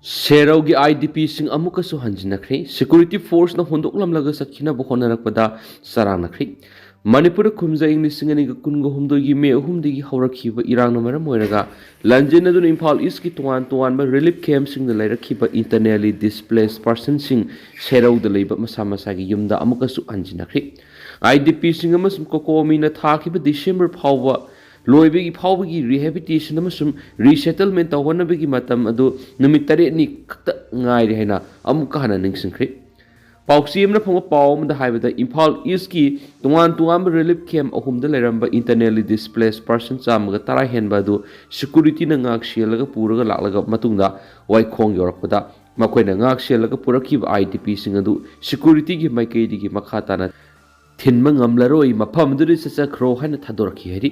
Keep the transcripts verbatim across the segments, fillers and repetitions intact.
ꯁꯦꯔꯧꯒꯤ IDPꯁꯤꯡ ꯑꯃꯨꯛꯀꯁꯨ ꯍꯟꯖꯤꯟꯅꯈ꯭ꯔꯦ꯫ Security forceꯅ ꯍꯨꯟꯗꯣꯛꯂꯝꯂꯒ ꯆꯠꯈꯤꯅꯕ ꯍꯣꯠꯅꯔꯛꯄꯗ ꯆꯔꯥꯡꯅꯈ꯭ꯔꯦ꯫ ꯃꯅꯤꯄꯨꯔꯗ ꯀꯨꯝꯖꯥ ꯏꯪ ꯂꯤꯁꯤꯡ ꯑꯅꯤꯒ ꯀꯨꯟꯒ ꯍꯨꯝꯗꯣꯏꯒꯤ ꯃꯦ ꯑꯍꯨꯝꯗꯒꯤ ꯍꯧꯔꯛꯈꯤꯕ ꯏꯔꯥꯡꯅ ꯃꯔꯝ ꯑꯣꯏꯔꯒ ꯂꯥꯟꯖꯦꯟꯅꯗꯨꯅ ꯏꯝꯐꯥꯜ ꯏꯁꯀꯤ ꯇꯣꯉꯥꯟ ꯇꯣꯉꯥꯟꯕ relief campꯁꯤꯡꯗ ꯂꯩꯔꯛꯈꯤꯕ internally displaced personꯁꯤꯡ ꯁꯦꯔꯧꯗ ꯂꯩꯕ ꯃꯁꯥ ꯃꯁꯥꯒꯤ ꯌꯨꯝꯗ ꯑꯃꯨꯛꯀꯁꯨ ꯍꯟꯖꯤꯟꯅꯈ꯭ꯔꯦ꯫ IDPꯁꯤꯡ ꯑꯃꯁꯨꯡ COCOMIꯅ ꯊꯥꯈꯤꯕ December ꯐꯥꯎꯕ ꯂꯣꯏꯕꯒꯤ ꯐꯥꯎꯕꯒꯤ rehabilitation ꯑꯃꯁꯨꯡ resettlement ꯇꯧꯍꯟꯅꯕꯒꯤ ꯃꯇꯝ ꯑꯗꯨ ꯅꯨꯃꯤꯠ ꯇꯔꯦꯠꯅꯤ ꯈꯛꯇ ꯉꯥꯏꯔꯦ ꯍꯥꯏꯅ ꯑꯃꯨꯛꯀ ꯍꯟꯅ ꯅꯤꯡꯁꯤꯡꯈ꯭ꯔꯦ꯫ ꯄꯥꯎꯆꯦ ꯑꯃꯅ ꯐꯪꯕ ꯄꯥꯎ ꯑꯃꯗ ꯍꯥꯏꯕꯗ, ꯏꯝꯐꯥꯜ ꯏꯁꯀꯤ ꯇꯣꯉꯥꯟ ꯇꯣꯉꯥꯟꯕ relief camp ꯑꯍꯨꯝꯗ ꯂꯩꯔꯝꯕ internally displaced person ꯆꯥꯝꯃꯒ ꯇꯔꯥ ꯍꯦꯟꯕ ꯑꯗꯨ securityꯅ ꯉꯥꯛ ꯁꯦꯜꯂꯒ ꯄꯨꯔꯒ ꯂꯥꯛꯂꯒ ꯃꯇꯨꯡꯗ ꯋꯥꯏꯈꯣꯡ ꯌꯧꯔꯛꯄꯗ ꯃꯈꯣꯏꯅ ꯉꯥꯛ ꯁꯦꯜꯂꯒ ꯄꯨꯔꯛꯈꯤꯕ IDPꯁꯤꯡ ꯑꯗꯨ securityꯒꯤ ꯃꯥꯏꯀꯩꯗꯒꯤ ꯃꯈꯥ ꯇꯥꯅ ꯊꯤꯟꯕ ꯉꯝꯂꯔꯣꯏ, ꯃꯐꯝ ꯑꯗꯨꯗ ꯆꯠꯆꯈ꯭ꯔꯣ ꯍꯥꯏꯅ ꯊꯥꯗꯣꯔꯛꯈꯤ ꯍꯥꯏꯔꯤ꯫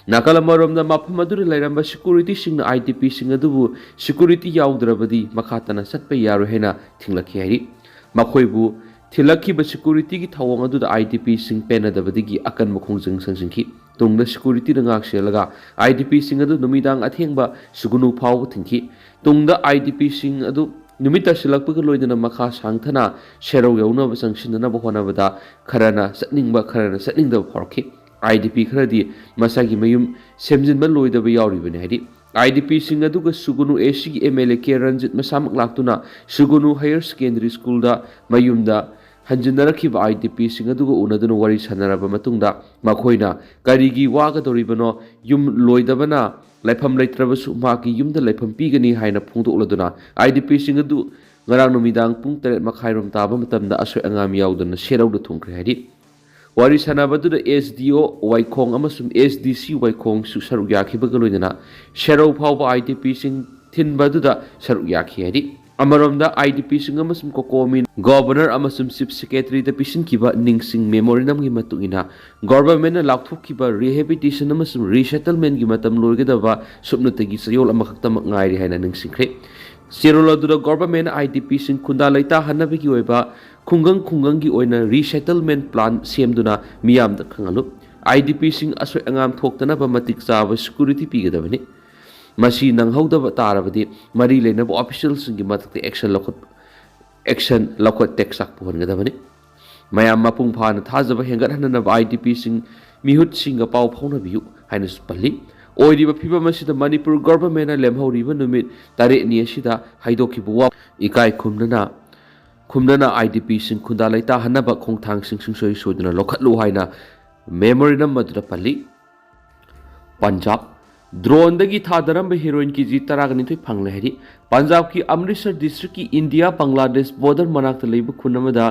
ꯅꯥꯀꯜ ꯑꯃꯔꯣꯝꯗ ꯃꯐꯝ ꯑꯗꯨꯗ ꯂꯩꯔꯝꯕ securityꯁꯤꯡꯅ IDPꯁꯤꯡ ꯑꯗꯨꯕꯨ security ꯌꯥꯎꯗ꯭ꯔꯕꯗꯤ ꯃꯈꯥ ꯇꯥꯅ ꯆꯠꯄ ꯌꯥꯔꯣꯏ ꯍꯥꯏꯅ ꯊꯤꯡꯂꯛꯈꯤ ꯍꯥꯏꯔꯤ꯫ ꯃꯈꯣꯏꯕꯨ ꯊꯤꯜꯂꯛꯈꯤꯕ securityꯒꯤ ꯊꯧꯑꯣꯡ ꯑꯗꯨꯗ IDPꯁꯤꯡ ꯄꯦꯟꯅꯗꯕꯗꯒꯤ ꯑꯀꯟꯕ ꯈꯣꯡꯖꯪ ꯆꯪꯁꯤꯟꯈꯤ꯫ ꯇꯨꯡꯗ securityꯅ ꯉꯥꯛ ꯁꯦꯜꯂꯒ IDPꯁꯤꯡ ꯑꯗꯨ ꯅꯨꯃꯤꯗꯥꯡ ꯑꯊꯦꯡꯕ ꯁꯨꯒꯨꯅꯨ ꯐꯥꯎꯕ ꯊꯤꯡꯈꯤ꯫ ꯇꯨꯡꯗ IDPꯁꯤꯡ ꯑꯗꯨ ꯅꯨꯃꯤꯠ ꯇꯥꯁꯤꯜꯂꯛꯄꯒ ꯂꯣꯏꯅꯅ ꯃꯈꯥ ꯁꯥꯡꯊꯅ ꯁꯦꯔꯧ ꯌꯧꯅꯕ ꯆꯪꯁꯤꯟꯅꯅꯕ ꯍꯣꯠꯅꯕꯗ ꯈꯔꯅ ꯆꯠꯅꯤꯡꯕ, ꯈꯔꯅ ꯆꯠꯅꯤꯡꯗꯕ ꯐꯥꯎꯔꯛꯈꯤ꯫ IDP ꯈꯔꯗꯤ ꯃꯁꯥꯒꯤ ꯃꯌꯨꯝ ꯁꯦꯝꯖꯤꯟꯕ ꯂꯣꯏꯗꯕ ꯌꯥꯎꯔꯤꯕꯅꯤ ꯍꯥꯏꯔꯤ꯫ IDPꯁꯤꯡ ꯑꯗꯨꯒ ꯁꯨꯒꯨꯅꯨ ꯑꯦꯁꯤꯒꯤ MLA ꯀꯦ ꯔꯟꯖꯤꯠ ꯃꯁꯥꯃꯛ ꯂꯥꯛꯇꯨꯅ ꯁꯨꯒꯨꯅꯨ Higher Secondary Schoolꯗ ꯃꯌꯨꯝꯗ ꯍꯟꯖꯤꯟꯅꯔꯛꯈꯤꯕ IDPꯁꯤꯡ ꯑꯗꯨꯒ ꯎꯅꯗꯨꯅ ꯋꯥꯔꯤ ꯁꯥꯟꯅꯔꯕ ꯃꯇꯨꯡꯗ ꯃꯈꯣꯏꯅ ꯀꯔꯤꯒꯤ ꯋꯥꯒꯗꯧꯔꯤꯕꯅꯣ, ꯌꯨꯝ ꯂꯣꯏꯗꯕꯅ ꯂꯩꯐꯝ ꯂꯩꯇ꯭ꯔꯕꯁꯨ ꯃꯍꯥꯛꯀꯤ ꯌꯨꯝꯗ ꯂꯩꯐꯝ ꯄꯤꯒꯅꯤ ꯍꯥꯏꯅ ꯐꯣꯡꯗꯣꯛꯂꯗꯨꯅ IDPꯁꯤꯡ ꯑꯗꯨ ꯉꯔꯥꯡ ꯅꯨꯃꯤꯗꯥꯡ ꯄꯨꯡ ꯇꯔꯦꯠ ꯃꯈꯥꯏꯔꯣꯝ ꯇꯥꯕ ꯃꯇꯝꯗ ꯑꯁꯣꯏ ꯑꯉꯥꯝ ꯌꯥꯎꯗꯅ ꯁꯦꯔꯧꯗ ꯊꯨꯡꯈ꯭ꯔꯦ ꯍꯥꯏꯔꯤ꯫ ꯋꯥꯔꯤ ꯁꯥꯟꯅꯕꯗꯨꯗ SDO ꯋꯥꯏꯈꯣꯡ ꯑꯃꯁꯨꯡ SDC ꯋꯥꯏꯈꯣꯡꯁꯨ ꯁꯔꯨꯛ ꯌꯥꯈꯤꯕꯒ ꯂꯣꯏꯅꯅ ꯁꯦꯔꯧ ꯐꯥꯎꯕ IDPꯁꯤꯡ ꯊꯤꯟꯕ ꯑꯗꯨꯗ ꯁꯔꯨꯛ ꯌꯥꯈꯤ ꯍꯥꯏꯔꯤ꯫ ꯑꯃꯔꯣꯝꯗ IDPꯁꯤꯡ ꯑꯃꯁꯨꯡ COCOMI Governor ꯑꯃꯁꯨꯡ Chief Secretaryꯗ ꯄꯤꯁꯤꯟꯈꯤꯕ ꯅꯤꯡꯁꯤꯡ memorandumꯒꯤ ꯃꯇꯨꯡ ꯏꯟꯅ governmentꯅ ꯂꯥꯎꯊꯣꯛꯈꯤꯕ rehabilitation ꯑꯃꯁꯨꯡ resettlementꯒꯤ ꯃꯇꯝ ꯂꯣꯏꯒꯗꯕ ꯁꯨꯞꯅꯇꯒꯤ ꯆꯌꯣꯜ ꯑꯃꯈꯛꯇꯃꯛ ꯉꯥꯏꯔꯦ ꯍꯥꯏꯅ ꯅꯤꯡꯁꯤꯡꯈ꯭ꯔꯦ꯫ ꯆꯦꯔꯣꯜ ꯑꯗꯨꯗ governmentꯅ IDPꯁꯤꯡ ꯈꯨꯟꯗꯥ ꯂꯩꯇꯥꯍꯟꯅꯕꯒꯤ ꯑꯣꯏꯕ ꯈꯨꯡꯒꯪ ꯈꯨꯡꯒꯪꯒꯤ ꯑꯣꯏꯅ resettlement plan ꯁꯦꯝꯗꯨꯅ ꯃꯤꯌꯥꯝꯗ ꯈꯪꯍꯜꯂꯨ꯫ IDPꯁꯤꯡ ꯑꯁꯣꯏ ꯑꯉꯥꯝ ꯊꯣꯛꯇꯅꯕ ꯃꯇꯤꯛ ꯆꯥꯕ security ꯄꯤꯒꯗꯕꯅꯤ꯫ ꯃꯁꯤ ꯅꯪꯍꯧꯗꯕ ꯇꯥꯔꯕꯗꯤ ꯃꯔꯤ ꯂꯩꯅꯕ ꯑꯣꯐꯤꯁꯤꯌꯦꯜꯁꯤꯡꯒꯤ ꯃꯊꯛꯇ action ꯂꯧꯈꯠ action ꯂꯧꯈꯠ ꯇꯦꯛꯆꯥꯛ ꯄꯨꯍꯟꯒꯗꯕꯅꯤ꯫ ꯃꯌꯥꯝ ꯃꯄꯨꯡ ꯐꯥꯅ ꯊꯥꯖꯕ ꯍꯦꯟꯒꯠꯍꯟꯅꯅꯕ IDPꯁꯤꯡ ꯃꯤꯍꯨꯠꯁꯤꯡꯒ ꯄꯥꯎ ꯐꯥꯎꯅꯕꯤꯌꯨ ꯍꯥꯏꯅꯁꯨ ꯄꯜꯂꯤ꯫ ꯑꯣꯏꯔꯤꯕ ꯐꯤꯕꯝ ꯑꯁꯤꯗ ꯃꯅꯤꯄꯨꯔ ꯒꯚꯔꯟꯃꯦꯟꯅ ꯂꯦꯝꯍꯧꯔꯤꯕ ꯅꯨꯃꯤꯠ ꯇꯔꯦꯠꯅꯤ ꯑꯁꯤꯗ ꯍꯥꯏꯗꯣꯛꯈꯤꯕ ꯋꯥ ꯏꯀꯥꯏ ꯈꯨꯝꯅꯅ ꯈꯨꯝꯅꯅ IDPꯁꯤꯡ ꯈꯨꯟꯗꯥ ꯂꯩꯇꯥꯍꯟꯅꯕ ꯈꯣꯡꯊꯥꯡꯁꯤꯡ ꯁꯨꯡꯁꯣꯏ ꯁꯣꯏꯗꯅ ꯂꯧꯈꯠꯂꯨ ꯍꯥꯏꯅ memorandum ꯑꯗꯨꯗ ꯄꯜꯂꯤ꯫ ꯄꯟꯖꯥꯕ, droneꯗꯒꯤ ꯊꯥꯗꯔꯝꯕ heroin KG ꯇꯔꯥꯒ ꯅꯤꯊꯣꯏ ꯐꯪꯂꯦ ꯍꯥꯏꯔꯤ꯫ ꯄꯟꯖꯥꯕꯀꯤ ꯑꯃ꯭ꯔꯤꯠꯁꯔ districtꯀꯤ ꯏꯟꯗꯤꯌꯥ ꯕꯪꯒ꯭ꯂꯥꯗꯦꯁ border ꯃꯅꯥꯛꯇ ꯂꯩꯕ ꯈꯨꯟ ꯑꯃꯗ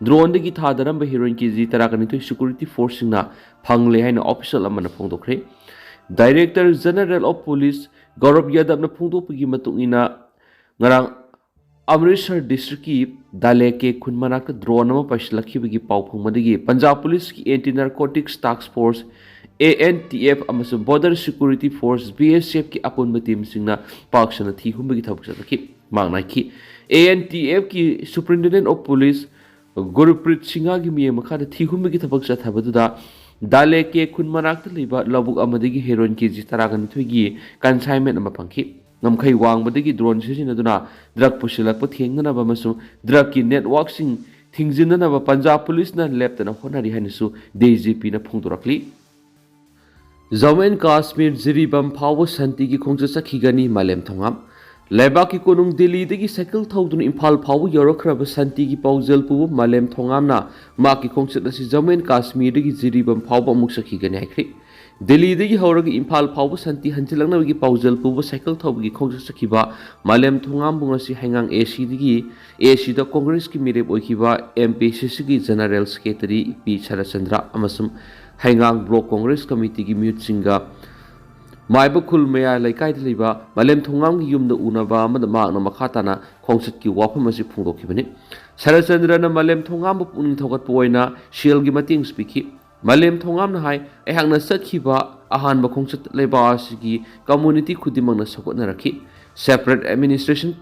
droneꯗꯒꯤ ꯊꯥꯗꯔꯝꯕ heroin KG ꯇꯔꯥꯒ ꯅꯤꯊꯣꯏ security forceꯁꯤꯡꯅ ꯐꯪꯂꯦ ꯍꯥꯏꯅ official ꯑꯃꯅ ꯐꯣꯡꯗꯣꯛꯈ꯭ꯔꯦ꯫ Director General of Police ꯒꯧꯔꯕ ꯌꯥꯗꯕꯅ ꯐꯣꯡꯗꯣꯛꯄꯒꯤ ꯃꯇꯨꯡ ꯏꯟꯅ, ꯉꯔꯥꯡ ꯑꯃ꯭ꯔꯤꯠꯁꯔ districtꯀꯤ ꯗꯥꯂꯦꯀꯦ ꯈꯨꯟ ꯃꯅꯥꯛꯇ drone ꯑꯃ ꯄꯥꯏꯁꯤꯜꯂꯛꯈꯤꯕꯒꯤ ꯄꯥꯎ ꯐꯪꯕꯗꯒꯤ ꯄꯟꯖꯥꯕ ꯄꯨꯂꯤꯁꯀꯤ Anti Narcotics Task Force, ANTF, ꯑꯃꯁꯨꯡ Border Security Force, BSFꯀꯤ ꯑꯄꯨꯟꯕ teamꯁꯤꯡꯅ ꯄꯥꯛ ꯁꯟꯅ ꯊꯤ ꯍꯨꯝꯕꯒꯤ ꯊꯕꯛ ꯆꯠꯊꯈꯤ꯫ ꯃꯍꯥꯛꯅ ꯍꯥꯏꯈꯤ, ANTFꯀꯤ Superintendent of Police ꯒꯨꯔꯨꯄ꯭ꯔꯤꯠ ꯁꯤꯡꯍꯒꯤ ꯃꯤꯠꯌꯦꯡ ꯃꯈꯥꯗ ꯊꯤ ꯍꯨꯝꯕꯒꯤ ꯊꯕꯛ ꯆꯠꯊꯕꯗꯨꯗ ꯗꯥꯂꯦꯀꯦ ꯈꯨꯟ ꯃꯅꯥꯛꯇ ꯂꯩꯕ ꯂꯧꯕꯨꯛ ꯑꯃꯗꯒꯤ heroin KG ꯇꯔꯥꯒ ꯅꯤꯊꯣꯏꯒꯤ consignment ꯑꯃ ꯐꯪꯈꯤ꯫ ꯉꯝꯈꯩ ꯋꯥꯡꯕꯗꯒꯤ drone ꯁꯤꯖꯤꯟꯅꯗꯨꯅ drug ꯄꯨꯁꯤꯜꯂꯛꯄ ꯊꯦꯡꯅꯅꯕ ꯑꯃꯁꯨꯡ drugꯀꯤ networkꯁꯤꯡ ꯊꯤꯡꯖꯤꯟꯅꯅꯕ ꯄꯟꯖꯥꯕ ꯄꯨꯂꯤꯁꯅ ꯂꯦꯞꯇꯅ ꯍꯣꯠꯅꯔꯤ ꯍꯥꯏꯅꯁꯨ DGPꯅ ꯐꯣꯡꯗꯣꯔꯛꯂꯤ꯫ ꯖꯝꯃꯨ ꯑꯦꯟ ꯀꯥꯁꯃꯤꯔ ꯖꯤꯔꯤꯕꯥꯝ ꯐꯥꯎꯕ ꯁꯥꯟꯇꯤꯒꯤ ꯈꯣꯡꯆꯠ ꯆꯠꯈꯤꯒꯅꯤ ꯃꯥꯂꯦꯝ ꯊꯣꯉꯥꯝ꯫ ꯂꯩꯕꯥꯛꯀꯤ ꯀꯣꯅꯨꯡ ꯗꯤꯜꯂꯤꯗꯒꯤ ꯁꯥꯏꯀꯜ ꯊꯧꯗꯨꯅ ꯏꯝꯐꯥꯜ ꯐꯥꯎꯕ ꯌꯧꯔꯛꯈ꯭ꯔꯕ ꯁꯥꯟꯇꯤꯒꯤ ꯄꯥꯎꯖꯦꯜ ꯄꯨꯕ ꯃꯥꯂꯦꯝ ꯊꯣꯉꯥꯝꯅ ꯃꯍꯥꯛꯀꯤ ꯈꯣꯡꯆꯠ ꯑꯁꯤ ꯖꯝꯃꯨ ꯑꯦꯟ ꯀꯥꯁꯃꯤꯔꯗꯒꯤ ꯖꯤꯔꯤꯕꯥꯝ ꯐꯥꯎꯕ ꯑꯃꯨꯛ ꯆꯠꯈꯤꯒꯅꯤ ꯍꯥꯏꯈ꯭ꯔꯤ꯫ ꯗꯤꯜꯂꯤꯗꯒꯤ ꯍꯧꯔꯒ ꯏꯝꯐꯥꯜ ꯐꯥꯎꯕ ꯁꯥꯟꯇꯤ ꯍꯟꯖꯤꯜꯂꯛꯅꯕꯒꯤ ꯄꯥꯎꯖꯦꯜ ꯄꯨꯕ ꯁꯥꯏꯀꯜ ꯊꯧꯕꯒꯤ ꯈꯣꯡꯆꯠ ꯆꯠꯈꯤꯕ ꯃꯥꯂꯦꯝ ꯊꯣꯉꯥꯝꯕꯨ ꯉꯁꯤ ꯍꯩꯉꯥꯡ ACꯗꯒꯤ, ACꯗ ꯀꯣꯡꯒ꯭ꯔꯦꯁꯀꯤ ꯃꯤꯔꯦꯞ ꯑꯣꯏꯈꯤꯕ MPCCꯒꯤ General Secretary ꯄꯤ ꯁꯔꯠꯆꯟꯗ꯭ꯔ ꯑꯃꯁꯨꯡ ꯍꯩꯉꯥꯡ Block Congress Committeeꯒꯤ ꯃꯤꯍꯨꯠꯁꯤꯡꯒ ꯃꯥꯏꯕ ꯈꯨꯜ ꯃꯌꯥ ꯂꯩꯀꯥꯏꯗ ꯂꯩꯕ ꯃꯥꯂꯦꯝ ꯊꯣꯉꯥꯝꯒꯤ ꯌꯨꯝꯗ ꯎꯅꯕ ꯑꯃꯗ ꯃꯍꯥꯛꯅ ꯃꯈꯥ ꯇꯥꯅ ꯈꯣꯡꯆꯠꯀꯤ ꯋꯥꯐꯝ ꯑꯁꯤ ꯐꯣꯡꯗꯣꯛꯈꯤꯕꯅꯤ꯫ ꯁꯔꯠꯆꯟꯗ꯭ꯔꯅ ꯃꯥꯂꯦꯝ ꯊꯣꯉꯥꯝꯕꯨ ꯄꯨꯛꯅꯤꯡ ꯊꯧꯒꯠꯄ ꯑꯣꯏꯅ ꯁꯦꯜꯒꯤ ꯃꯇꯦꯡꯁꯨ ꯄꯤꯈꯤ꯫ ꯃꯥꯂꯦꯝ ꯊꯣꯉꯥꯝꯅ ꯍꯥꯏ, ꯑꯩꯍꯥꯛꯅ ꯆꯠꯈꯤꯕ ꯑꯍꯥꯟꯕ ꯈꯣꯡꯆꯠ ꯂꯩꯕꯥꯛ ꯑꯁꯤꯒꯤ community ꯈꯨꯗꯤꯡꯃꯛꯅ ꯁꯧꯒꯠꯅꯔꯛꯈꯤ꯫ Separate administration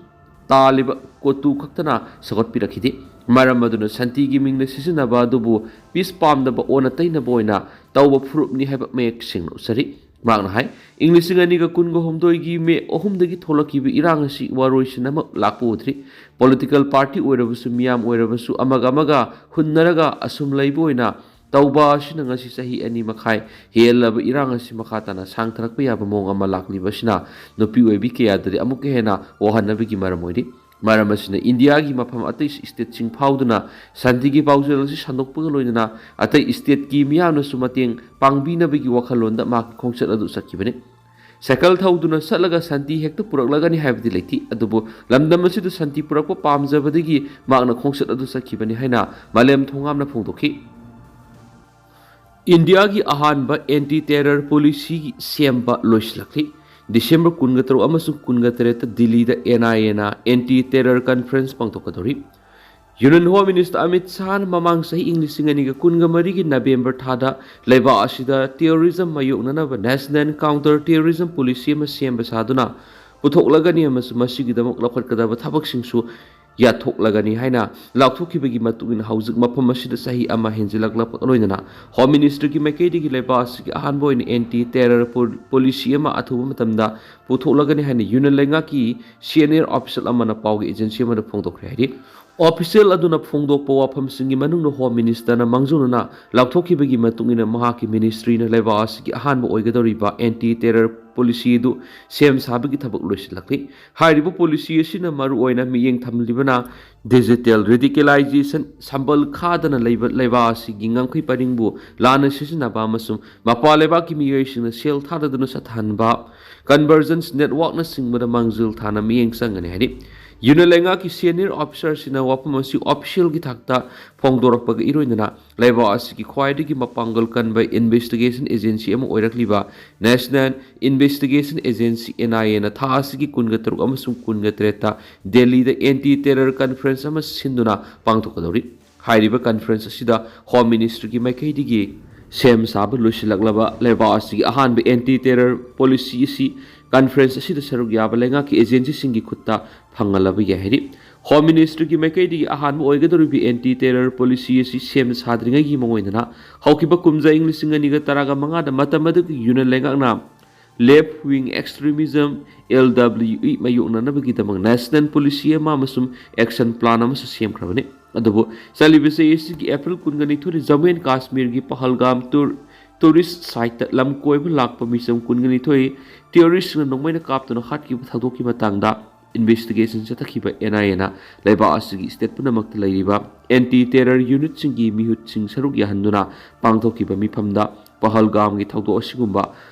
ꯇꯥꯜꯂꯤꯕ ꯀꯣꯇꯨ ꯈꯛꯇꯅ ꯁꯧꯒꯠꯄꯤꯔꯛꯈꯤꯗꯦ꯫ ꯃꯔꯝ ꯑꯗꯨꯅ ꯁꯥꯟꯇꯤꯒꯤ ꯃꯤꯡꯗ ꯁꯤꯖꯤꯟꯅꯕ ꯑꯗꯨꯕꯨ peace ꯄꯥꯝꯗꯕ ꯑꯣꯟꯅ ꯇꯩꯅꯕ ꯑꯣꯏꯅ ꯇꯧꯕ ꯐꯨꯔꯨꯞꯅꯤ ꯍꯥꯏꯕ ꯃꯌꯦꯛ ꯁꯦꯡꯅ ꯎꯠꯆꯔꯤ꯫ ꯃꯍꯥꯛꯅ ꯍꯥꯏ, ꯏꯪ ꯂꯤꯁꯤꯡ ꯑꯅꯤꯒ ꯀꯨꯟꯒ ꯍꯨꯝꯗꯣꯏꯒꯤ ꯃꯦ ꯑꯍꯨꯝꯗꯒꯤ ꯊꯣꯛꯂꯛꯈꯤꯕ ꯏꯔꯥꯡ ꯑꯁꯤ ꯋꯥꯔꯣꯏꯁꯤꯟ ꯑꯃ ꯂꯥꯛꯄ ꯎꯗ꯭ꯔꯤ꯫ ꯄꯣꯂꯤꯇꯤꯀꯦꯜ ꯄꯥꯔꯇꯤ ꯑꯣꯏꯔꯕꯁꯨ, ꯃꯤꯌꯥꯝ ꯑꯣꯏꯔꯕꯁꯨ, ꯑꯃꯒ ꯑꯃꯒ ꯍꯨꯟꯅꯔꯒ ꯑꯁꯨꯝ ꯂꯩꯕ ꯑꯣꯏꯅ ꯇꯧꯕ ꯑꯁꯤꯅ ꯉꯁꯤ ꯆꯍꯤ ꯑꯅꯤ ꯃꯈꯥꯏ ꯍꯦꯜꯂꯕ ꯏꯔꯥꯡ ꯑꯁꯤ ꯃꯈꯥ ꯇꯥꯅ ꯁꯥꯡꯊꯔꯛꯄ ꯌꯥꯕ ꯃꯑꯣꯡ ꯑꯃ ꯂꯥꯛꯂꯤꯕ ꯑꯁꯤꯅ ꯅꯨꯄꯤ ꯑꯣꯏꯕꯤ ꯀꯌꯥꯗꯗꯤ ꯑꯃꯨꯛꯀ ꯍꯦꯟꯅ ꯋꯥꯍꯟꯅꯕꯒꯤ ꯃꯔꯝ ꯑꯣꯏꯔꯤ꯫ ꯃꯔꯝ ꯑꯁꯤꯅ ꯏꯟꯗꯤꯌꯥꯒꯤ ꯃꯐꯝ ꯑꯇꯩ ꯁ꯭ꯇꯦꯠꯁꯤꯡ ꯐꯥꯎꯗꯨꯅ ꯁꯥꯟꯇꯤꯒꯤ ꯄꯥꯎꯖꯦꯜ ꯑꯁꯤ ꯁꯟꯗꯣꯛꯄꯒ ꯂꯣꯏꯅꯅ ꯑꯇꯩ ꯁ꯭ꯇꯦꯠꯀꯤ ꯃꯤꯌꯥꯝꯅꯁꯨ ꯃꯇꯦꯡ ꯄꯥꯡꯕꯤꯅꯕꯒꯤ ꯋꯥꯈꯜꯂꯣꯟꯗ ꯃꯍꯥꯛꯀꯤ ꯈꯣꯡꯆꯠ ꯑꯗꯨ ꯆꯠꯈꯤꯕꯅꯤ꯫ ꯁꯥꯏꯀꯜ ꯊꯧꯗꯨꯅ ꯆꯠꯂꯒ ꯁꯥꯟꯇꯤ ꯍꯦꯛꯇ ꯄꯨꯔꯛꯂꯒꯅꯤ ꯍꯥꯏꯕꯗꯤ ꯂꯩꯇꯦ, ꯑꯗꯨꯕꯨ ꯂꯝꯗꯝ ꯑꯁꯤꯗ ꯁꯥꯟꯇꯤ ꯄꯨꯔꯛꯄ ꯄꯥꯝꯖꯕꯗꯒꯤ ꯃꯍꯥꯛꯅ ꯈꯣꯡꯆꯠ ꯑꯗꯨ ꯆꯠꯈꯤꯕꯅꯤ ꯍꯥꯏꯅ ꯃꯥꯂꯦꯝ ꯊꯣꯡꯉꯥꯝꯅ ꯐꯣꯡꯗꯣꯛꯈꯤ꯫ ꯏꯟꯗꯤꯌꯥꯒꯤ ꯑꯍꯥꯟꯕ ꯑꯦꯟꯇꯤ ꯇꯦꯔꯔ ꯄꯣꯂꯤꯁꯤ ꯁꯦꯝꯕ ꯂꯣꯏꯁꯤꯜꯂꯛꯂꯤ꯫ ꯗꯤꯁꯦꯝꯕꯔ ꯀꯨꯟꯒ ꯇꯔꯨꯛ ꯑꯃꯁꯨꯡ ꯀꯨꯟꯒ ꯇꯔꯦꯠꯇ ꯗꯤꯜꯂꯤꯗ ꯑꯦꯟ ꯑꯥꯏ ꯑꯦꯅ ꯑꯦꯟꯇꯤ ꯇꯦꯔꯔ ꯀꯟꯐꯔꯦꯟꯁ ꯄꯥꯡꯊꯣꯛꯀꯗꯧꯔꯤ꯫ ꯌꯨꯅꯤꯌꯟ ꯍꯣꯝ ꯃꯤꯅꯤꯁꯇꯔ ꯑꯃꯤꯠ ꯁꯥꯍꯅ ꯃꯃꯥꯡ ꯆꯍꯤ ꯏꯪ ꯂꯤꯁꯤꯡ ꯑꯅꯤꯒ ꯀꯨꯟꯒ ꯃꯔꯤꯒꯤ ꯅꯕꯦꯝꯕꯔ ꯊꯥꯗ ꯂꯩꯕꯥꯛ ꯑꯁꯤꯗ ꯇꯦꯔꯣꯔꯤꯖꯝ ꯃꯥꯌꯣꯛꯅꯅꯕ ꯅꯦꯁꯅꯦꯜ ꯀꯥꯎꯟꯇꯔ ꯇꯦꯔꯣꯔꯤꯖꯝ ꯄꯣꯂꯤꯁꯤ ꯑꯃ ꯁꯦꯝꯕ ꯁꯥꯗꯨꯅ ꯄꯨꯊꯣꯛꯂꯒꯅꯤ ꯑꯃꯁꯨꯡ ꯃꯁꯤꯒꯤꯗꯃꯛ ꯂꯧꯈꯠꯀꯗꯕ ꯊꯕꯛꯁꯤꯡꯁꯨ ꯌꯥꯊꯣꯛꯂꯒꯅꯤ ꯍꯥꯏꯅ ꯂꯥꯎꯊꯣꯛꯈꯤꯕꯒꯤ ꯃꯇꯨꯡ ꯏꯟꯅ ꯍꯧꯖꯤꯛ ꯃꯐꯝ ꯑꯁꯤꯗ ꯆꯍꯤ ꯑꯃ ꯍꯦꯟꯖꯤꯜꯂꯛꯂꯛꯄꯒ ꯂꯣꯏꯅꯅ ꯍꯣꯝ ꯃꯤꯅꯤꯁꯇꯔꯒꯤ ꯃꯥꯏꯀꯩꯗꯒꯤ ꯂꯩꯕꯥꯛ ꯑꯁꯤꯒꯤ ꯑꯍꯥꯟꯕ ꯑꯣꯏꯅ ꯑꯦꯟꯇꯤ ꯇꯦꯔꯔ ꯄꯣ-, ꯄꯣꯂꯤꯁꯤ ꯑꯃ ꯑꯊꯨꯕ ꯃꯇꯝꯗ ꯄꯨꯊꯣꯛꯂꯒꯅꯤ ꯍꯥꯏꯅ ꯌꯨꯅꯤꯌꯟ ꯂꯩꯉꯥꯛꯀꯤ ꯁꯤꯅꯤꯌꯔ ꯑꯣꯐꯤꯁꯤꯌꯦꯜ ꯑꯃꯅ ꯄꯥꯎꯒꯤ ꯑꯦꯖꯦꯟꯁꯤ ꯑꯃꯗ ꯐꯣꯡꯗꯣꯛꯈ꯭ꯔꯦ ꯍꯥꯏꯔꯤ꯫ ꯑꯣꯐꯤꯁꯤꯌꯦꯜ ꯑꯗꯨꯅ ꯐꯣꯡꯗꯣꯛꯄ ꯋꯥꯐꯝꯁꯤꯡꯒꯤ ꯃꯅꯨꯡꯗ ꯍꯣꯝ ꯃꯤꯅꯤꯁꯇꯔꯅ ꯃꯥꯡꯖꯧꯅꯅ ꯂꯥꯎꯊꯣꯛꯈꯤꯕꯒꯤ ꯃꯇꯨꯡ ꯏꯟꯅ ꯃꯍꯥꯛꯀꯤ ꯃꯤꯅꯤꯁꯇ꯭ꯔꯤꯅ ꯂꯩꯕꯥꯛ ꯑꯁꯤꯒꯤ ꯑꯍꯥꯟꯕ ꯑꯣꯏꯒꯗꯧꯔꯤꯕ ꯑꯦꯟꯇꯤ ꯇꯦꯔꯔ ꯄꯣꯂꯤꯁꯤ ꯑꯗꯨ ꯁꯦꯝ ꯁꯥꯕꯒꯤ ꯊꯕꯛ ꯂꯣꯏꯁꯤꯜꯂꯛꯂꯤ꯫ ꯍꯥꯏꯔꯤꯕ ꯄꯣꯂꯤꯁꯤ ꯑꯁꯤꯅ ꯃꯔꯨꯑꯣꯏꯅ ꯃꯤꯠꯌꯦꯡ ꯊꯝꯂꯤꯕꯅ ꯗꯤꯖꯤꯇꯦꯜ ꯔꯦꯗꯤꯀꯦꯂꯥꯏꯖꯦꯁꯟ ꯁꯝꯕꯜ ꯈꯥꯗꯅ ꯂꯩꯕ ꯂꯩꯕꯥꯛ ꯑꯁꯤꯒꯤ ꯉꯝꯈꯩ ꯄꯔꯤꯡꯕꯨ ꯂꯥꯟꯅ ꯁꯤꯖꯤꯟꯅꯕ ꯑꯃꯁꯨꯡ ꯃꯄꯥꯟ ꯂꯩꯕꯥꯛꯀꯤ ꯃꯤꯑꯣꯏꯁꯤꯡꯅ ꯁꯦꯜ ꯊꯥꯗꯗꯨꯅ ꯆꯠꯊꯍꯟꯕ, ꯀꯟꯚꯔꯖꯦꯟꯁ ꯅꯦꯠꯋꯥꯔꯛꯅꯆꯤꯡꯕꯗ ꯃꯥꯡꯖꯤꯜ ꯊꯥꯅ ꯃꯤꯠꯌꯦꯡ ꯆꯪꯒꯅꯤ ꯍꯥꯏꯔꯤ꯫ ꯌꯨꯅꯤꯌꯟ ꯂꯩꯉꯥꯛꯀꯤ ꯁꯦꯅꯤꯌꯔ ꯑꯣꯐꯤꯁꯥꯔꯁꯤꯡꯅ ꯋꯥꯐꯝ ꯑꯁꯤ ꯑꯣꯐꯤꯁꯤꯌꯦꯜꯒꯤ ꯊꯥꯛꯇ ꯐꯣꯡꯗꯣꯔꯛꯄꯒ ꯏꯔꯣꯏꯅꯅ ꯂꯩꯕꯥꯛ ꯑꯁꯤꯒꯤ ꯈ꯭ꯋꯥꯏꯗꯒꯤ ꯃꯄꯥꯡꯒꯜ ꯀꯟꯕ ꯏꯟꯚꯦꯁꯇꯤꯒꯦꯁꯟ ꯑꯦꯖꯦꯟꯁꯤ ꯑꯃ ꯑꯣꯏꯔꯛꯂꯤꯕ national investigation agency, and I ꯑꯦꯅ ꯊꯥ ꯑꯁꯤꯒꯤ ꯀꯨꯟꯒ ꯇꯔꯨꯛ ꯑꯃꯁꯨꯡ ꯀꯨꯟꯒ ꯇꯔꯦꯠꯇ ꯗꯦꯜꯂꯤꯗ ꯑꯦꯟꯇꯤ ꯇꯦꯔꯔ ꯀꯟꯐꯔꯦꯟꯁ ꯑꯃ ꯁꯤꯟꯗꯨꯅ ꯄꯥꯡꯊꯣꯛꯀꯗꯧꯔꯤ꯫ ꯍꯥꯏꯔꯤꯕ ꯀꯟꯐꯔꯦꯟꯁ ꯑꯁꯤꯗ ꯍꯣꯝ ꯃꯤꯅꯤꯁꯇ꯭ꯔꯤꯒꯤ ꯃꯥꯏꯀꯩꯗꯒꯤ ꯁꯦꯝ ꯁꯥꯕ ꯂꯣꯏꯁꯤꯜꯂꯛꯂꯕ ꯂꯩꯕꯥꯛ ꯑꯁꯤꯒꯤ ꯑꯍꯥꯟꯕ ꯑꯦꯟꯇꯤ ꯇꯦꯔꯔ ꯄꯣꯂꯤꯁꯤ ꯑꯁꯤ ꯀꯟꯐꯔꯦꯟꯁ ꯑꯁꯤꯗ ꯁꯔꯨꯛ ꯌꯥꯕ ꯂꯩꯉꯥꯛꯀꯤ ꯑꯦꯖꯦꯟꯁꯤꯁꯤꯡꯒꯤ ꯈꯨꯠꯇ ꯐꯪꯍꯜꯂꯕ ꯌꯥꯏ ꯍꯥꯏꯔꯤ꯫ ꯍꯣꯝ ꯃꯤꯅꯤꯁꯇ꯭ꯔꯤꯒꯤ ꯃꯥꯏꯀꯩꯗꯒꯤ ꯑꯍꯥꯟꯕ ꯑꯣꯏꯒꯗꯧꯔꯤꯕ ꯑꯦꯟꯇꯤ ꯇꯦꯔꯔ ꯄꯣꯂꯤꯁꯤ ꯑꯁꯤ ꯁꯦꯝ ꯁꯥꯗ꯭ꯔꯤꯉꯩꯒꯤ ꯃꯑꯣꯡ ꯑꯣꯏꯅꯅ ꯍꯧꯈꯤꯕ ꯀꯨꯝꯖꯥ ꯏꯪ ꯂꯤꯁꯤꯡ ꯑꯅꯤꯒ ꯇꯔꯥꯒ ꯃꯉꯥꯗ ꯃꯇꯝ ꯑꯗꯨꯒꯤ ꯌꯨꯅꯤꯌꯟ ꯂꯩꯉꯥꯛꯅ left wing extremism, L W E, ꯃꯥꯌꯣꯛꯅꯅꯕꯒꯤꯗꯃꯛ ꯅꯦꯁꯅꯦꯜ ꯄꯣꯂꯤꯁꯤ ꯑꯃ ꯑꯃꯁꯨꯡ ꯑꯦꯛꯁꯟ ꯄ꯭ꯂꯥꯟ ꯑꯃꯁꯨ ꯁꯦꯝꯈ꯭ꯔꯕꯅꯤ꯫ ꯑꯗꯨꯕꯨ ꯆꯠꯂꯤꯕ ꯆꯍꯤ ꯑꯁꯤꯒꯤ ꯑꯦꯄ꯭ꯔꯤꯜ ꯀꯨꯟꯒ ꯅꯤꯊꯣꯏꯗ ꯖꯝꯃꯨ ꯑꯦꯟ ꯀꯥꯁꯃꯤꯔꯒꯤ ꯄꯍꯜꯒꯥꯝ ꯇꯨꯔ ꯇꯨꯔꯤꯁ ꯁꯥꯏꯠꯇ ꯂꯝ ꯀꯣꯏꯕ ꯂꯥꯛꯄ ꯃꯤꯆꯝ ꯀꯨꯟꯒ ꯅꯤꯊꯣꯏ ꯇꯦꯔꯣꯔꯤꯁ꯭ꯠꯁꯤꯡꯅ ꯅꯣꯡꯃꯩꯅ ꯀꯥꯞꯇꯨꯅ ꯍꯥꯠꯈꯤꯕ ꯊꯧꯗꯣꯛꯀꯤ ꯃꯇꯥꯡꯗ ꯏꯟꯚꯦꯁꯇꯤꯒꯦꯁꯟ ꯆꯠꯊꯈꯤꯕ ꯑꯦꯟ ꯑꯥꯏ ꯑꯦꯅ ꯂꯩꯕꯥꯛ ꯑꯁꯤꯒꯤ ꯁ꯭ꯇꯦꯠ ꯄꯨꯝꯅꯃꯛꯇ ꯂꯩꯔꯤꯕ ꯑꯦꯟꯇꯤ ꯇꯦꯔꯔ ꯌꯨꯅꯤꯠꯁꯤꯡꯒꯤ ꯃꯤꯍꯨꯠꯁꯤꯡ ꯁꯔꯨꯛ ꯌꯥꯍꯟꯗꯨꯅ ꯄꯥꯡꯊꯣꯛꯈꯤꯕ ꯃꯤꯐꯝꯗ ꯄꯍꯜꯒꯥꯝꯒꯤ ꯊꯧꯗꯣꯛ ꯑꯁꯤꯒꯨꯝꯕ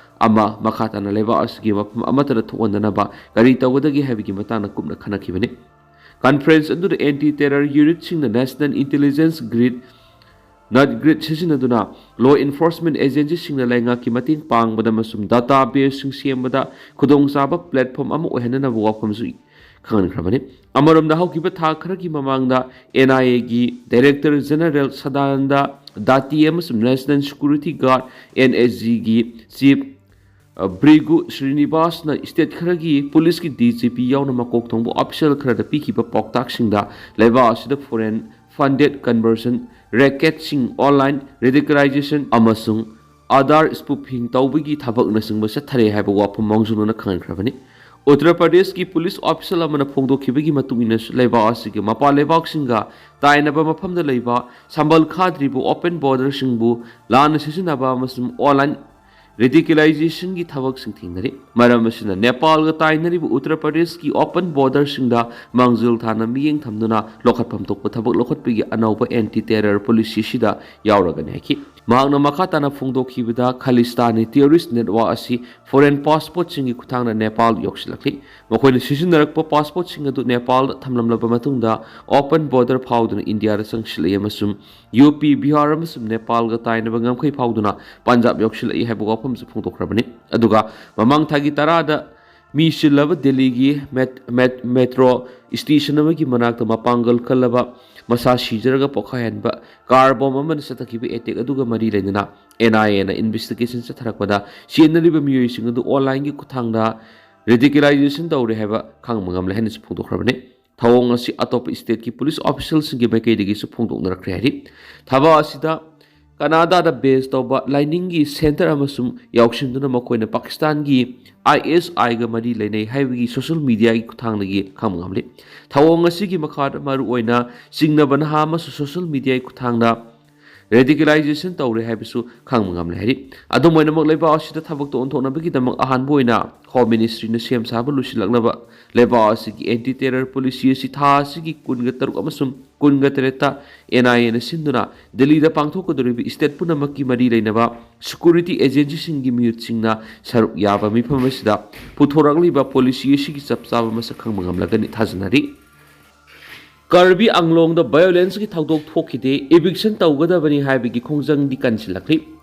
ꯑꯃ ꯃꯈꯥ ꯇꯥꯅ ꯂꯩꯕꯥꯛ ꯑꯁꯤꯒꯤ ꯃꯐꯝ ꯑꯃꯠꯇꯗ ꯊꯣꯛꯍꯟꯗꯅꯕ ꯀꯔꯤ ꯇꯧꯒꯗꯒꯦ ꯍꯥꯏꯕꯒꯤ ꯃꯇꯥꯡꯗ ꯀꯨꯞꯅ ꯈꯟꯅꯈꯤꯕꯅꯤ꯫ ꯀꯟꯐꯔꯦꯟꯁ ꯑꯗꯨꯗ anti terror ꯌꯨꯅꯤꯠꯁꯤꯡꯅ national intelligence grid, ꯅꯠ ꯒ꯭ꯔꯤꯗ ꯁꯤꯖꯤꯟꯅꯗꯨꯅ ꯂꯣ ꯏꯟꯐꯣꯔꯁꯃꯦꯟ ꯑꯦꯖꯦꯟꯁꯤꯁꯤꯡꯅ ꯂꯩꯉꯥꯛꯀꯤ ꯃꯇꯦꯡ ꯄꯥꯡꯕꯗ ꯑꯃꯁꯨꯡ ꯗꯥꯇꯥ ꯕꯦꯁꯁꯤꯡ ꯁꯦꯝꯕꯗ ꯈꯨꯗꯣꯡꯆꯥꯕ ꯄ꯭ꯂꯦꯠꯐꯣꯝ ꯑꯃ ꯑꯣꯏꯍꯟꯅꯅꯕ ꯋꯥꯐꯝꯁꯨ ꯈꯪꯍꯟꯈ꯭ꯔꯕꯅꯤ꯫ ꯑꯃꯔꯣꯝꯗ, ꯍꯧꯈꯤꯕ ꯊꯥ ꯈꯔꯒꯤ ꯃꯃꯥꯡꯗ ꯑꯦꯟ ꯑꯥꯏ ꯑꯦꯒꯤ ꯗꯥꯏꯔꯦꯛꯇꯔ ꯖꯦꯅꯔꯦꯜ ꯁꯗꯥꯅꯟꯗ ꯗꯥꯇꯤ ꯑꯃꯁꯨꯡ national security guard, N S ꯖꯤꯒꯤ ꯆꯤꯐ ꯕ꯭ꯔꯤꯒꯨ ꯁ꯭ꯔꯤꯅꯤꯕꯥꯁꯅ ꯁ꯭ꯇꯦꯠ ꯈꯔꯒꯤ ꯄꯨꯂꯤꯁꯀꯤ ꯗꯤ ꯖꯤ ꯄꯤ ꯌꯥꯎꯅ ꯃꯀꯣꯛ ꯊꯣꯡꯕ ꯑꯣꯐꯤꯁꯤꯌꯦꯜ ꯈꯔꯗ ꯄꯤꯈꯤꯕ ꯄꯥꯎꯇꯥꯛꯁꯤꯡꯗ ꯂꯩꯕꯥꯛ ꯑꯁꯤꯗ ꯐꯣꯔꯦꯟ ꯐꯟꯗꯦꯗ ꯀꯟꯚꯔꯁꯟ ꯔꯦꯀꯦꯠꯁꯤꯡ, ꯑꯣꯟꯂꯥꯏꯟ ꯔꯦꯗꯤꯀꯦꯂꯥꯏꯖꯦꯁꯟ ꯑꯃꯁꯨꯡ ꯑꯥꯙꯥꯔ ꯁ꯭ꯄꯨꯐꯤꯡ ꯇꯧꯕꯒꯤ ꯊꯕꯛꯅꯆꯤꯡꯕ ꯆꯠꯊꯔꯦ ꯍꯥꯏꯕ ꯋꯥꯐꯝ ꯃꯥꯡꯖꯧꯅꯅ ꯈꯪꯍꯟꯈ꯭ꯔꯕꯅꯤ꯫ ꯎꯠꯇꯔ ꯄ꯭ꯔꯗꯦꯁꯀꯤ ꯄꯨꯂꯤꯁ ꯑꯣꯐꯤꯁꯤꯌꯦꯜ ꯑꯃꯅ ꯐꯣꯡꯗꯣꯛꯈꯤꯕꯒꯤ ꯃꯇꯨꯡ ꯏꯟꯅꯁꯨ, ꯂꯩꯕꯥꯛ ꯑꯁꯤꯒꯤ ꯃꯄꯥꯟ ꯂꯩꯕꯥꯛꯁꯤꯡꯒ ꯇꯥꯏꯅꯕ ꯃꯐꯝꯗ ꯂꯩꯕ ꯁꯝꯕꯜ ꯈꯥꯗ꯭ꯔꯤꯕ ꯑꯣꯄꯟ ꯕꯣꯔꯗꯔꯁꯤꯡꯕꯨ ꯂꯥꯟꯅ ꯁꯤꯖꯤꯟꯅꯕ ꯑꯃꯁꯨꯡ ꯑꯣꯟꯂꯥꯏꯟ ꯔꯦꯗꯤꯀꯦꯂꯥꯏꯖꯦꯁꯟꯒꯤ ꯊꯕꯛꯁꯤꯡ ꯊꯦꯡꯅꯔꯤ꯫ ꯃꯔꯝ ꯑꯁꯤꯅ, ꯅꯦꯄꯥꯜꯒ ꯇꯥꯏꯅꯔꯤꯕ ꯎꯠꯇꯔ ꯄ꯭ꯔꯗꯦꯁꯀꯤ ꯑꯣꯄꯟ ꯕꯣꯔꯗꯔꯁꯤꯡꯗ ꯃꯥꯡꯖꯤꯜ ꯊꯥꯅ ꯃꯤꯠꯌꯦꯡ ꯊꯝꯗꯨꯅ ꯂꯧꯈꯠꯐꯝ ꯊꯣꯛꯄ ꯊꯕꯛ ꯂꯧꯈꯠꯄꯒꯤ ꯑꯅꯧꯕ ꯑꯦꯟꯇꯤ ꯇꯦꯔꯔ ꯄꯣꯂꯤꯁꯤ ꯑꯁꯤꯗ ꯌꯥꯎꯔꯒꯅꯤ ꯍꯥꯏꯈꯤ꯫ ꯃꯍꯥꯛꯅ ꯃꯈꯥ ꯇꯥꯅ ꯐꯣꯡꯗꯣꯛꯈꯤꯕꯗ, ꯈꯥꯂꯤꯁꯇꯥꯅꯤ ꯇꯦꯔꯣꯔꯤꯁ꯭ꯠ ꯅꯦꯠꯋꯥꯔꯛ ꯑꯁꯤ ꯐꯣꯔꯦꯟ ꯄꯥꯁꯄꯣꯔꯠꯁꯤꯡꯒꯤ ꯈꯨꯠꯊꯥꯡꯗ ꯅꯦꯄꯥꯜ ꯌꯧꯁꯤꯜꯂꯛꯂꯤ꯫ ꯃꯈꯣꯏꯅ ꯁꯤꯖꯤꯟꯅꯔꯛꯄ ꯄꯥꯁꯄꯣꯔꯠꯁꯤꯡ ꯑꯗꯨ ꯅꯦꯄꯥꯜꯗ ꯊꯝꯂꯝꯂꯕ ꯃꯇꯨꯡꯗ, ꯑꯣꯄꯟ ꯕꯣꯔꯗꯔ ꯐꯥꯎꯗꯨꯅ ꯏꯟꯗꯤꯌꯥꯗ ꯆꯪꯁꯤꯜꯂꯛꯏ ꯑꯃꯁꯨꯡ ꯌꯨ ꯄꯤ, ꯕꯤꯍꯥꯔ ꯑꯃꯁꯨꯡ ꯅꯦꯄꯥꯜꯒ ꯇꯥꯏꯅꯕ ꯉꯝꯈꯩ ꯐꯥꯎꯗꯨꯅ ꯄꯟꯖꯥꯕ ꯌꯧꯁꯤꯜꯂꯛꯏ ꯍꯥꯏꯕ ꯋꯥꯐꯝꯁꯨ ꯐꯣꯡꯗꯣꯛꯈ꯭ꯔꯕꯅꯤ꯫ ꯑꯗꯨꯒ ꯃꯃꯥꯡ ꯊꯥꯒꯤ ꯇꯔꯥꯗ ꯃꯤ ꯁꯤꯜꯂꯕ ꯗꯦꯜꯂꯤꯒꯤ ꯃꯦꯠ-, ꯃꯦꯠ-, ꯃꯦꯇ꯭ꯔꯣ ꯁ꯭ꯇꯦꯁꯟ ꯑꯃꯒꯤ ꯃꯅꯥꯛꯇ ꯃꯄꯥꯡꯒꯜ ꯀꯜꯂꯕ ꯃꯁꯥ ꯁꯤꯖꯔꯒ ꯄꯣꯈꯥꯏꯍꯟꯕ ꯀꯥꯔ ꯕꯣꯝ ꯑꯃꯅ ꯆꯠꯊꯈꯤꯕ ꯑꯦꯇꯦꯛ ꯑꯗꯨꯒ ꯃꯔꯤ ꯂꯩꯅꯅ ꯑꯦꯟ ꯑꯥꯏ ꯑꯦꯅ ꯏꯟꯚꯦꯁꯇꯤꯒꯦꯁꯟ ꯆꯠꯊꯔꯛꯄꯗ, ꯆꯦꯟꯅꯔꯤꯕ ꯃꯤꯑꯣꯏꯁꯤꯡ ꯑꯗꯨ ꯑꯣꯟꯂꯥꯏꯟꯒꯤ ꯈꯨꯠꯊꯥꯡꯗ ꯔꯦꯗꯤꯀꯦꯂꯥꯏꯖꯦꯁꯟ ꯇꯧꯔꯦ ꯍꯥꯏꯕ ꯈꯪꯕ ꯉꯝꯂꯦ ꯍꯥꯏꯅꯁꯨ ꯐꯣꯡꯗꯣꯛꯈ꯭ꯔꯕꯅꯤ꯫ ꯊꯧꯑꯣꯡ ꯑꯁꯤ ꯑꯇꯣꯞꯄ stateꯀꯤ police officialꯁꯤꯡꯒꯤ ꯃꯥꯏꯀꯩꯗꯒꯤꯁꯨ ꯐꯣꯡꯗꯣꯛꯅꯔꯛꯈ꯭ꯔꯦ ꯍꯥꯏꯔꯤ꯫ ꯊꯕꯛ ꯑꯁꯤꯗ ꯀꯅꯥꯗꯥꯗ base ꯇꯧꯕ ꯂꯥꯏꯅꯤꯡꯒꯤ center ꯑꯃꯁꯨ ꯌꯥꯎꯁꯤꯟꯗꯨꯅ ꯃꯈꯣꯏꯅ ꯄꯥꯀꯤꯁꯇꯥꯟꯒꯤ ISIꯒ ꯃꯔꯤ ꯂꯩꯅꯩ ꯍꯥꯏꯕꯒꯤ social mediaꯒꯤ ꯈꯨꯠꯊꯥꯡꯗꯒꯤ ꯈꯪꯕ ꯉꯝꯂꯤ꯫ ꯊꯧꯑꯣꯡ ꯑꯁꯤꯒꯤ ꯃꯈꯥꯗ ꯃꯔꯨꯑꯣꯏꯅ ꯆꯤꯡꯅꯕ ꯅꯍꯥ ꯑꯃꯁꯨ social mediaꯒꯤ ꯈꯨꯠꯊꯥꯡꯗ radicalization ꯇꯧꯔꯦ ꯍꯥꯏꯕꯁꯨ ꯈꯪꯕ ꯉꯝꯂꯦ ꯍꯥꯏꯔꯤ꯫ ꯑꯗꯨꯝ ꯑꯣꯏꯅꯃꯛ, ꯂꯩꯕꯥꯛ ꯑꯁꯤꯗ ꯊꯕꯛꯇ ꯑꯣꯟꯊꯣꯛꯅꯕꯒꯤꯗꯃꯛ ꯑꯍꯥꯟꯕ ꯑꯣꯏꯅ Home Ministryꯅ ꯁꯦꯝ ꯁꯥꯕ ꯂꯣꯏꯁꯤꯜꯂꯛꯂꯕ ꯂꯩꯕꯥꯛ ꯑꯁꯤꯒꯤ anti terror policy ꯑꯁꯤ ꯊꯥ ꯑꯁꯤꯒꯤ ꯀꯨꯟꯒ ꯇꯔꯨꯛ ꯑꯃꯁꯨꯡ ꯀꯨꯟꯒ ꯇꯔꯦꯠꯇ NIAꯅ ꯁꯤꯟꯗꯨꯅ ꯗꯤꯜꯂꯤꯗ ꯄꯥꯡꯊꯣꯛꯀꯗꯧꯔꯤꯕ state ꯄꯨꯝꯅꯃꯛꯀꯤ ꯃꯔꯤ ꯂꯩꯅꯕ security agencyꯁꯤꯡꯒꯤ ꯃꯤꯍꯨꯠꯁꯤꯡꯅ ꯁꯔꯨꯛ ꯌꯥꯕ ꯃꯤꯐꯝ ꯑꯁꯤꯗ ꯄꯨꯊꯣꯔꯛꯂꯤꯕ policy ꯑꯁꯤꯒꯤ ꯆꯞ ꯆꯥꯕ ꯃꯁꯛ ꯈꯪꯕ ꯉꯝꯂꯒꯅꯤ ꯊꯥꯖꯅꯔꯤ꯫ ꯀꯥꯔꯕꯤ ꯑꯪꯂꯣꯡꯗ violenceꯀꯤ ꯊꯧꯗꯣꯛ ꯊꯣꯛꯈꯤꯗꯦ, eviction ꯇꯧꯒꯗꯕꯅꯤ ꯍꯥꯏꯕꯒꯤ ꯈꯣꯡꯖꯪꯗꯤ ꯀꯟꯁꯤꯜꯂꯛꯂꯤ꯫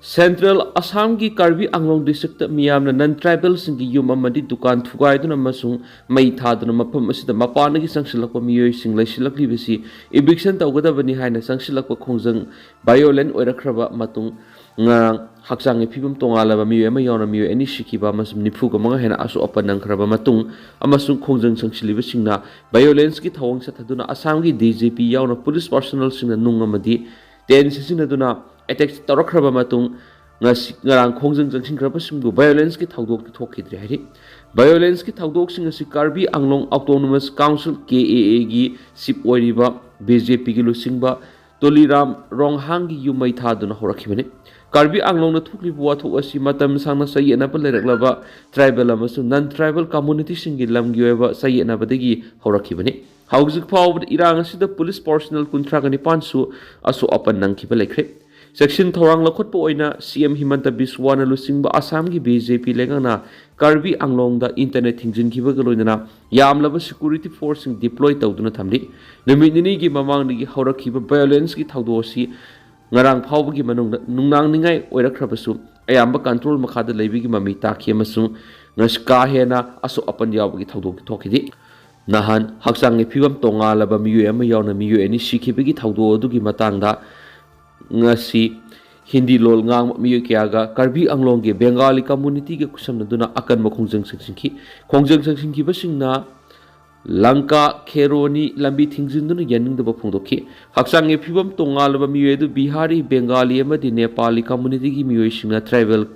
Central Assamꯒꯤ ꯀꯥꯔꯕꯤ ꯑꯪꯂꯣꯡ districtꯇ ꯃꯤꯌꯥꯝꯅ non tribalꯁꯤꯡꯒꯤ ꯌꯨꯝ ꯑꯃꯗꯤ ꯗꯨꯀꯥꯟ ꯊꯨꯒꯥꯏꯗꯨꯅ ꯑꯃꯁꯨꯡ ꯃꯩ ꯊꯥꯗꯨꯅ ꯃꯐꯝ ꯑꯁꯤꯗ ꯃꯄꯥꯟꯗꯒꯤ ꯆꯪꯁꯤꯜꯂꯛꯄ ꯃꯤꯑꯣꯏꯁꯤꯡ ꯂꯩꯁꯤꯜꯂꯛꯂꯤꯕꯁꯤ eviction ꯇꯧꯒꯗꯕꯅꯤ ꯍꯥꯏꯅ ꯆꯪꯁꯤꯜꯂꯛꯄ ꯈꯣꯡꯖꯪ violent ꯑꯣꯏꯔꯛꯈ꯭ꯔꯕ ꯃꯇꯨꯡ, ꯉꯔꯥꯡ ꯍꯛꯆꯥꯡꯒꯤ ꯐꯤꯕꯝ ꯇꯣꯉꯥꯜꯂꯕ ꯃꯤꯑꯣꯏ ꯑꯃ ꯌꯥꯎꯅ ꯃꯤꯑꯣꯏ ꯑꯅꯤ ꯁꯤꯈꯤꯕ ꯑꯃꯁꯨꯡ ꯅꯤꯐꯨꯒ ꯃꯉꯥ ꯍꯦꯟꯅ ꯑꯁꯣꯛ ꯑꯄꯟ ꯅꯪꯈ꯭ꯔꯕ ꯃꯇꯨꯡ ꯑꯃꯁꯨꯡ ꯈꯣꯡꯖꯪ ꯆꯪꯁꯤꯜꯂꯤꯕꯁꯤꯡꯅ violenceꯀꯤ ꯊꯧꯑꯣꯡ ꯆꯠꯊꯗꯨꯅ ꯑꯁꯥꯝꯒꯤ DGP ꯌꯥꯎꯅ police personnelꯁꯤꯡꯅ ꯅꯨꯡ ꯑꯃꯗꯤ tent ꯁꯤꯖꯤꯟꯅꯗꯨꯅ attack ꯇꯧꯔꯛꯈ꯭ꯔꯕ ꯃꯇꯨꯡ, ꯉꯁꯤ, ꯉꯔꯥꯡ ꯈꯣꯡꯖꯪ ꯆꯪꯁꯤꯟꯈ꯭ꯔꯕꯁꯤꯡꯕꯨ violenceꯀꯤ ꯊꯧꯗꯣꯛꯇꯤ ꯊꯣꯛꯈꯤꯗ꯭ꯔꯦ ꯍꯥꯏꯔꯤ꯫ Violenceꯀꯤ ꯊꯧꯗꯣꯛꯁꯤꯡ ꯑꯁꯤ ꯀꯥꯔꯕꯤ ꯑꯪꯂꯣꯡ Autonomous Council, KAAꯒꯤ chief ꯑꯣꯏꯔꯤꯕ BJPꯒꯤ ꯂꯨꯆꯤꯡꯕ ꯇꯣꯂꯤꯔꯥꯝ ꯔꯣꯡꯍꯥꯡꯒꯤ ꯌꯨꯝ ꯃꯩ ꯊꯥꯗꯨꯅ ꯍꯧꯔꯛꯈꯤꯕꯅꯤ꯫ ꯀꯥꯔꯕꯤ ꯑꯪꯂꯣꯡꯗ ꯊꯣꯛꯂꯤꯕ ꯋꯥꯊꯣꯛ ꯑꯁꯤ ꯃꯇꯝ ꯁꯥꯡꯅ ꯆꯌꯦꯠꯅꯕ ꯂꯩꯔꯛꯂꯕ tribal ꯑꯃꯁꯨꯡ non tribal communityꯁꯤꯡꯒꯤ ꯂꯝꯒꯤ ꯑꯣꯏꯕ ꯆꯌꯦꯠꯅꯕꯗꯒꯤ ꯍꯧꯔꯛꯈꯤꯕꯅꯤ꯫ ꯍꯧꯖꯤꯛ ꯐꯥꯎꯕꯗ ꯏꯔꯥꯡ ꯑꯁꯤꯗ police personnel ꯀꯨꯟꯊ꯭ꯔꯥꯒ ꯅꯤꯄꯥꯟꯁꯨ ꯑꯁꯣꯛ ꯑꯄꯟ ꯅꯪꯈꯤꯕ ꯂꯩꯈ꯭ꯔꯦ꯫ ꯆꯦꯛꯁꯤꯟ ꯊꯧꯔꯥꯡ ꯂꯧꯈꯠꯄ ꯑꯣꯏꯅ CM ꯍꯤꯃꯟꯇ ꯕꯤꯁ꯭ꯋꯥꯅ ꯂꯨꯆꯤꯡꯕ ꯑꯁꯥꯝꯒꯤ BJP ꯂꯩꯉꯥꯛꯅ ꯀꯥꯔꯕꯤ ꯑꯪꯂꯣꯡꯗ internet ꯊꯤꯡꯖꯤꯟꯈꯤꯕꯒ ꯂꯣꯏꯅꯅ ꯌꯥꯝꯂꯕ security forceꯁꯤꯡ deploy ꯇꯧꯗꯨꯅ ꯊꯝꯂꯤ꯫ ꯅꯨꯃꯤꯠ ꯅꯤꯅꯤꯒꯤ ꯃꯃꯥꯡꯗꯒꯤ ꯍꯧꯔꯛꯈꯤꯕ violenceꯀꯤ ꯊꯧꯗꯣꯛ ꯑꯁꯤ ꯉꯔꯥꯡ ꯐꯥꯎꯕꯒꯤ ꯃꯅꯨꯡꯗ ꯅꯨꯡꯅꯥꯡꯅꯤꯡꯉꯥꯏ ꯑꯣꯏꯔꯛꯈ꯭ꯔꯕꯁꯨ, ꯑꯌꯥꯝꯕ control ꯃꯈꯥꯗ ꯂꯩꯕꯒꯤ ꯃꯃꯤ ꯇꯥꯈꯤ ꯑꯃꯁꯨꯡ ꯉꯁꯤ ꯀꯥ ꯍꯦꯟꯅ ꯑꯁꯣꯛ ꯑꯄꯟ ꯌꯥꯎꯕꯒꯤ ꯊꯧꯗꯣꯛꯇꯤ ꯊꯣꯛꯈꯤꯗꯦ꯫ ꯅꯍꯥꯟ ꯍꯛꯆꯥꯡꯒꯤ ꯐꯤꯕꯝ ꯇꯣꯉꯥꯜꯂꯕ ꯃꯤꯑꯣꯏ ꯑꯃ ꯌꯥꯎꯅ ꯃꯤꯑꯣꯏ ꯑꯅꯤ ꯁꯤꯈꯤꯕꯒꯤ ꯊꯧꯗꯣꯛ ꯑꯗꯨꯒꯤ ꯃꯇꯥꯡꯗ ꯉꯁꯤ ꯍꯤꯟꯗꯤ ꯂꯣꯜ ꯉꯥꯡꯕ ꯃꯤꯑꯣꯏ ꯀꯌꯥꯒ ꯀꯥꯔꯕꯤ ꯑꯪꯂꯣꯡꯒꯤ ꯕꯦꯡꯒꯥꯂꯤ communityꯒ ꯈꯨꯠꯁꯝꯅꯗꯨꯅ ꯑꯀꯟꯕ ꯈꯣꯡꯖꯪ ꯆꯪꯁꯤꯟꯈꯤ꯫ ꯈꯣꯡꯖꯪ ꯆꯪꯁꯤꯟꯈꯤꯕꯁꯤꯡꯅ ꯂꯪꯀꯥ ꯈꯦꯔꯣꯅꯤ ꯂꯝꯕꯤ ꯊꯤꯡꯖꯤꯟꯗꯨꯅ ꯌꯥꯅꯤꯡꯗꯕ ꯐꯣꯡꯗꯣꯛꯈꯤ꯫ ꯍꯛꯆꯥꯡꯒꯤ ꯐꯤꯕꯝ ꯇꯣꯉꯥꯜꯂꯕ ꯃꯤꯑꯣꯏ ꯑꯗꯨ ꯕꯤꯍꯥꯔꯤ, ꯕꯦꯡꯒꯥꯂꯤ ꯑꯃꯗꯤ ꯅꯦꯄꯥꯂꯤ community ꯒꯤ ꯃꯤꯑꯣꯏꯁꯤꯡꯅ tribal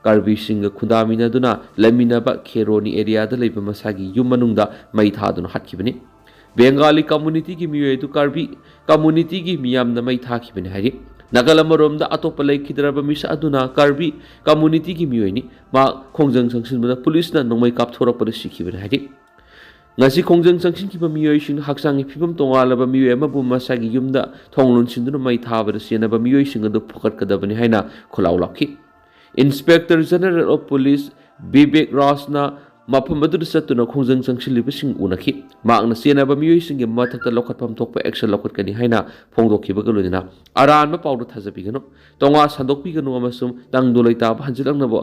ꯀꯥꯔꯕꯤꯁꯤꯡꯒ ꯈꯨꯟꯗꯥꯃꯤꯟꯅꯗꯨꯅ ꯂꯩꯃꯤꯟꯅꯕ ꯈꯦꯔꯣꯅꯤ area ꯗ ꯂꯩꯕ ꯃꯁꯥꯒꯤ ꯌꯨꯝ ꯃꯅꯨꯡꯗ ꯃꯩ ꯊꯥꯗꯨꯅ ꯍꯥꯠꯈꯤꯕꯅꯤ꯫ ꯕꯦꯡꯒꯥꯂꯤ community ꯒꯤ ꯃꯤꯑꯣꯏ ꯑꯗꯨ ꯀꯥꯔꯕꯤ community ꯒꯤ ꯃꯤꯌꯥꯝꯅ ꯃꯩ ꯊꯥꯈꯤꯕꯅꯤ ꯍꯥꯏꯔꯤ꯫ ꯅꯥꯀꯜ ꯑꯃꯔꯣꯝꯗ, ꯑꯇꯣꯞꯄ ꯂꯩꯈꯤꯗ꯭ꯔꯕ ꯃꯤꯁꯛ ꯑꯗꯨꯅ ꯀꯥꯔꯕꯤ community ꯒꯤ ꯃꯤꯑꯣꯏꯅꯤ꯫ ꯃꯍꯥꯛ ꯈꯣꯡꯖꯪ ꯆꯪꯁꯤꯟꯕꯗ ꯄꯨꯂꯤꯁꯅ ꯅꯣꯡꯃꯩ ꯀꯥꯞꯊꯣꯔꯛꯄꯗ ꯁꯤꯈꯤꯕꯅꯤ ꯍꯥꯏꯔꯤ꯫ ꯉꯁꯤ ꯈꯣꯡꯖꯪ ꯆꯪꯁꯤꯟꯈꯤꯕ ꯃꯤꯑꯣꯏꯁꯤꯡꯅ ꯍꯛꯆꯥꯡꯒꯤ ꯐꯤꯕꯝ ꯇꯣꯉꯥꯜꯂꯕ ꯃꯤꯑꯣꯏ ꯑꯃꯕꯨ ꯃꯁꯥꯒꯤ ꯌꯨꯝꯗ ꯊꯣꯡ ꯂꯣꯟꯁꯤꯟꯗꯨꯅ ꯃꯩ ꯊꯥꯕꯗ ꯆꯦꯟꯅꯕ ꯃꯤꯑꯣꯏꯁꯤꯡ ꯑꯗꯨ ꯐꯨꯒꯠꯀꯗꯕꯅꯤ ꯍꯥꯏꯅ ꯈꯣꯜꯂꯥꯎ ꯂꯥꯎꯈꯤ꯫ Inspector General of Police Bibek ꯔꯥꯖꯅ ꯃꯐꯝ ꯑꯗꯨꯗ ꯆꯠꯇꯨꯅ ꯈꯣꯡꯖꯪ ꯆꯪꯁꯤꯜꯂꯤꯕꯁꯤꯡ ꯎꯅꯈꯤ꯫ ꯃꯍꯥꯛꯅ ꯆꯦꯟꯅꯕ ꯃꯤꯑꯣꯏꯁꯤꯡꯒꯤ ꯃꯊꯛꯇ ꯂꯧꯈꯠꯐꯝ ꯊꯣꯛꯄ action ꯂꯧꯈꯠꯀꯅꯤ ꯍꯥꯏꯅ ꯐꯣꯡꯗꯣꯛꯈꯤꯕꯒ ꯂꯣꯏꯅꯅ ꯑꯔꯥꯟꯕ ꯄꯥꯎꯗ ꯊꯥꯖꯕꯤꯒꯅꯨ, ꯇꯣꯉꯥ ꯁꯟꯗꯣꯛꯄꯤꯒꯅꯨ ꯑꯃꯁꯨꯡ ꯇꯪꯗꯨ ꯂꯩꯇꯥꯕ ꯍꯟꯖꯤꯜꯂꯛꯅꯕ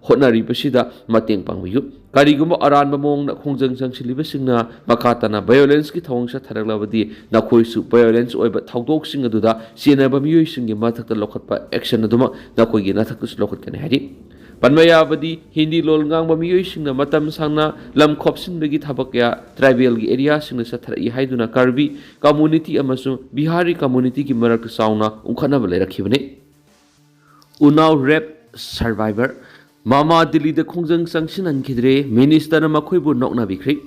ꯍꯣꯠꯅꯔꯤꯕꯁꯤꯗ ꯃꯇꯦꯡ ꯄꯥꯡꯕꯤꯌꯨ꯫ ꯀꯔꯤꯒꯨꯝꯕ ꯑꯔꯥꯟꯕ ꯃꯑꯣꯡꯗ ꯈꯣꯡꯖꯪ ꯆꯪꯁꯤꯜꯂꯤꯕꯁꯤꯡꯅ ꯃꯈꯥ ꯇꯥꯅ violence ꯀꯤ ꯊꯧꯑꯣꯡ ꯆꯠꯊꯔꯛꯂꯕꯗꯤ, ꯅꯈꯣꯏꯁꯨ violence ꯑꯣꯏꯕ ꯊꯧꯗꯣꯛꯁꯤꯡ ꯑꯗꯨꯗ ꯆꯦꯟꯅꯕ ꯃꯤꯑꯣꯏꯁꯤꯡꯒꯤ ꯃꯊꯛꯇ ꯂꯧꯈꯠꯄ action ꯑꯗꯨꯃꯛ ꯅꯈꯣꯏꯒꯤ ꯅꯊꯛꯇꯁꯨ ꯂꯧꯈꯠꯀꯅꯤ ꯍꯥꯏꯔꯤ꯫ ꯄꯟꯕ ꯌꯥꯕꯗꯤ, ꯍꯤꯟꯗꯤ ꯂꯣꯜ ꯉꯥꯡꯕ ꯃꯤꯑꯣꯏꯁꯤꯡꯅ ꯃꯇꯝ ꯁꯥꯡꯅ ꯂꯝ ꯈꯣꯞꯁꯤꯟꯕꯒꯤ ꯊꯕꯛ ꯀꯌꯥ tribal ꯒꯤ area ꯁꯤꯡꯗ ꯆꯠꯊꯔꯛꯏ ꯍꯥꯏꯗꯨꯅ ꯀꯥꯔꯕꯤ community ꯑꯃꯁꯨꯡ ꯕꯤꯍꯥꯔꯤ community ꯒꯤ ꯃꯔꯛꯇ ꯆꯥꯎꯅ ꯎꯪꯈꯠꯅꯕ ꯂꯩꯔꯛꯈꯤꯕꯅꯤ꯫ ꯎꯅꯥꯎ rape survivor꯫ ꯃꯃꯥ ꯗꯤꯜꯂꯤꯗ ꯈꯣꯡꯖꯪ ꯆꯪꯁꯤꯟꯍꯟꯈꯤꯗ꯭ꯔꯦ, minister ꯅ ꯃꯈꯣꯏꯕꯨ ꯅꯣꯛꯅꯕꯤꯈ꯭ꯔꯤ꯫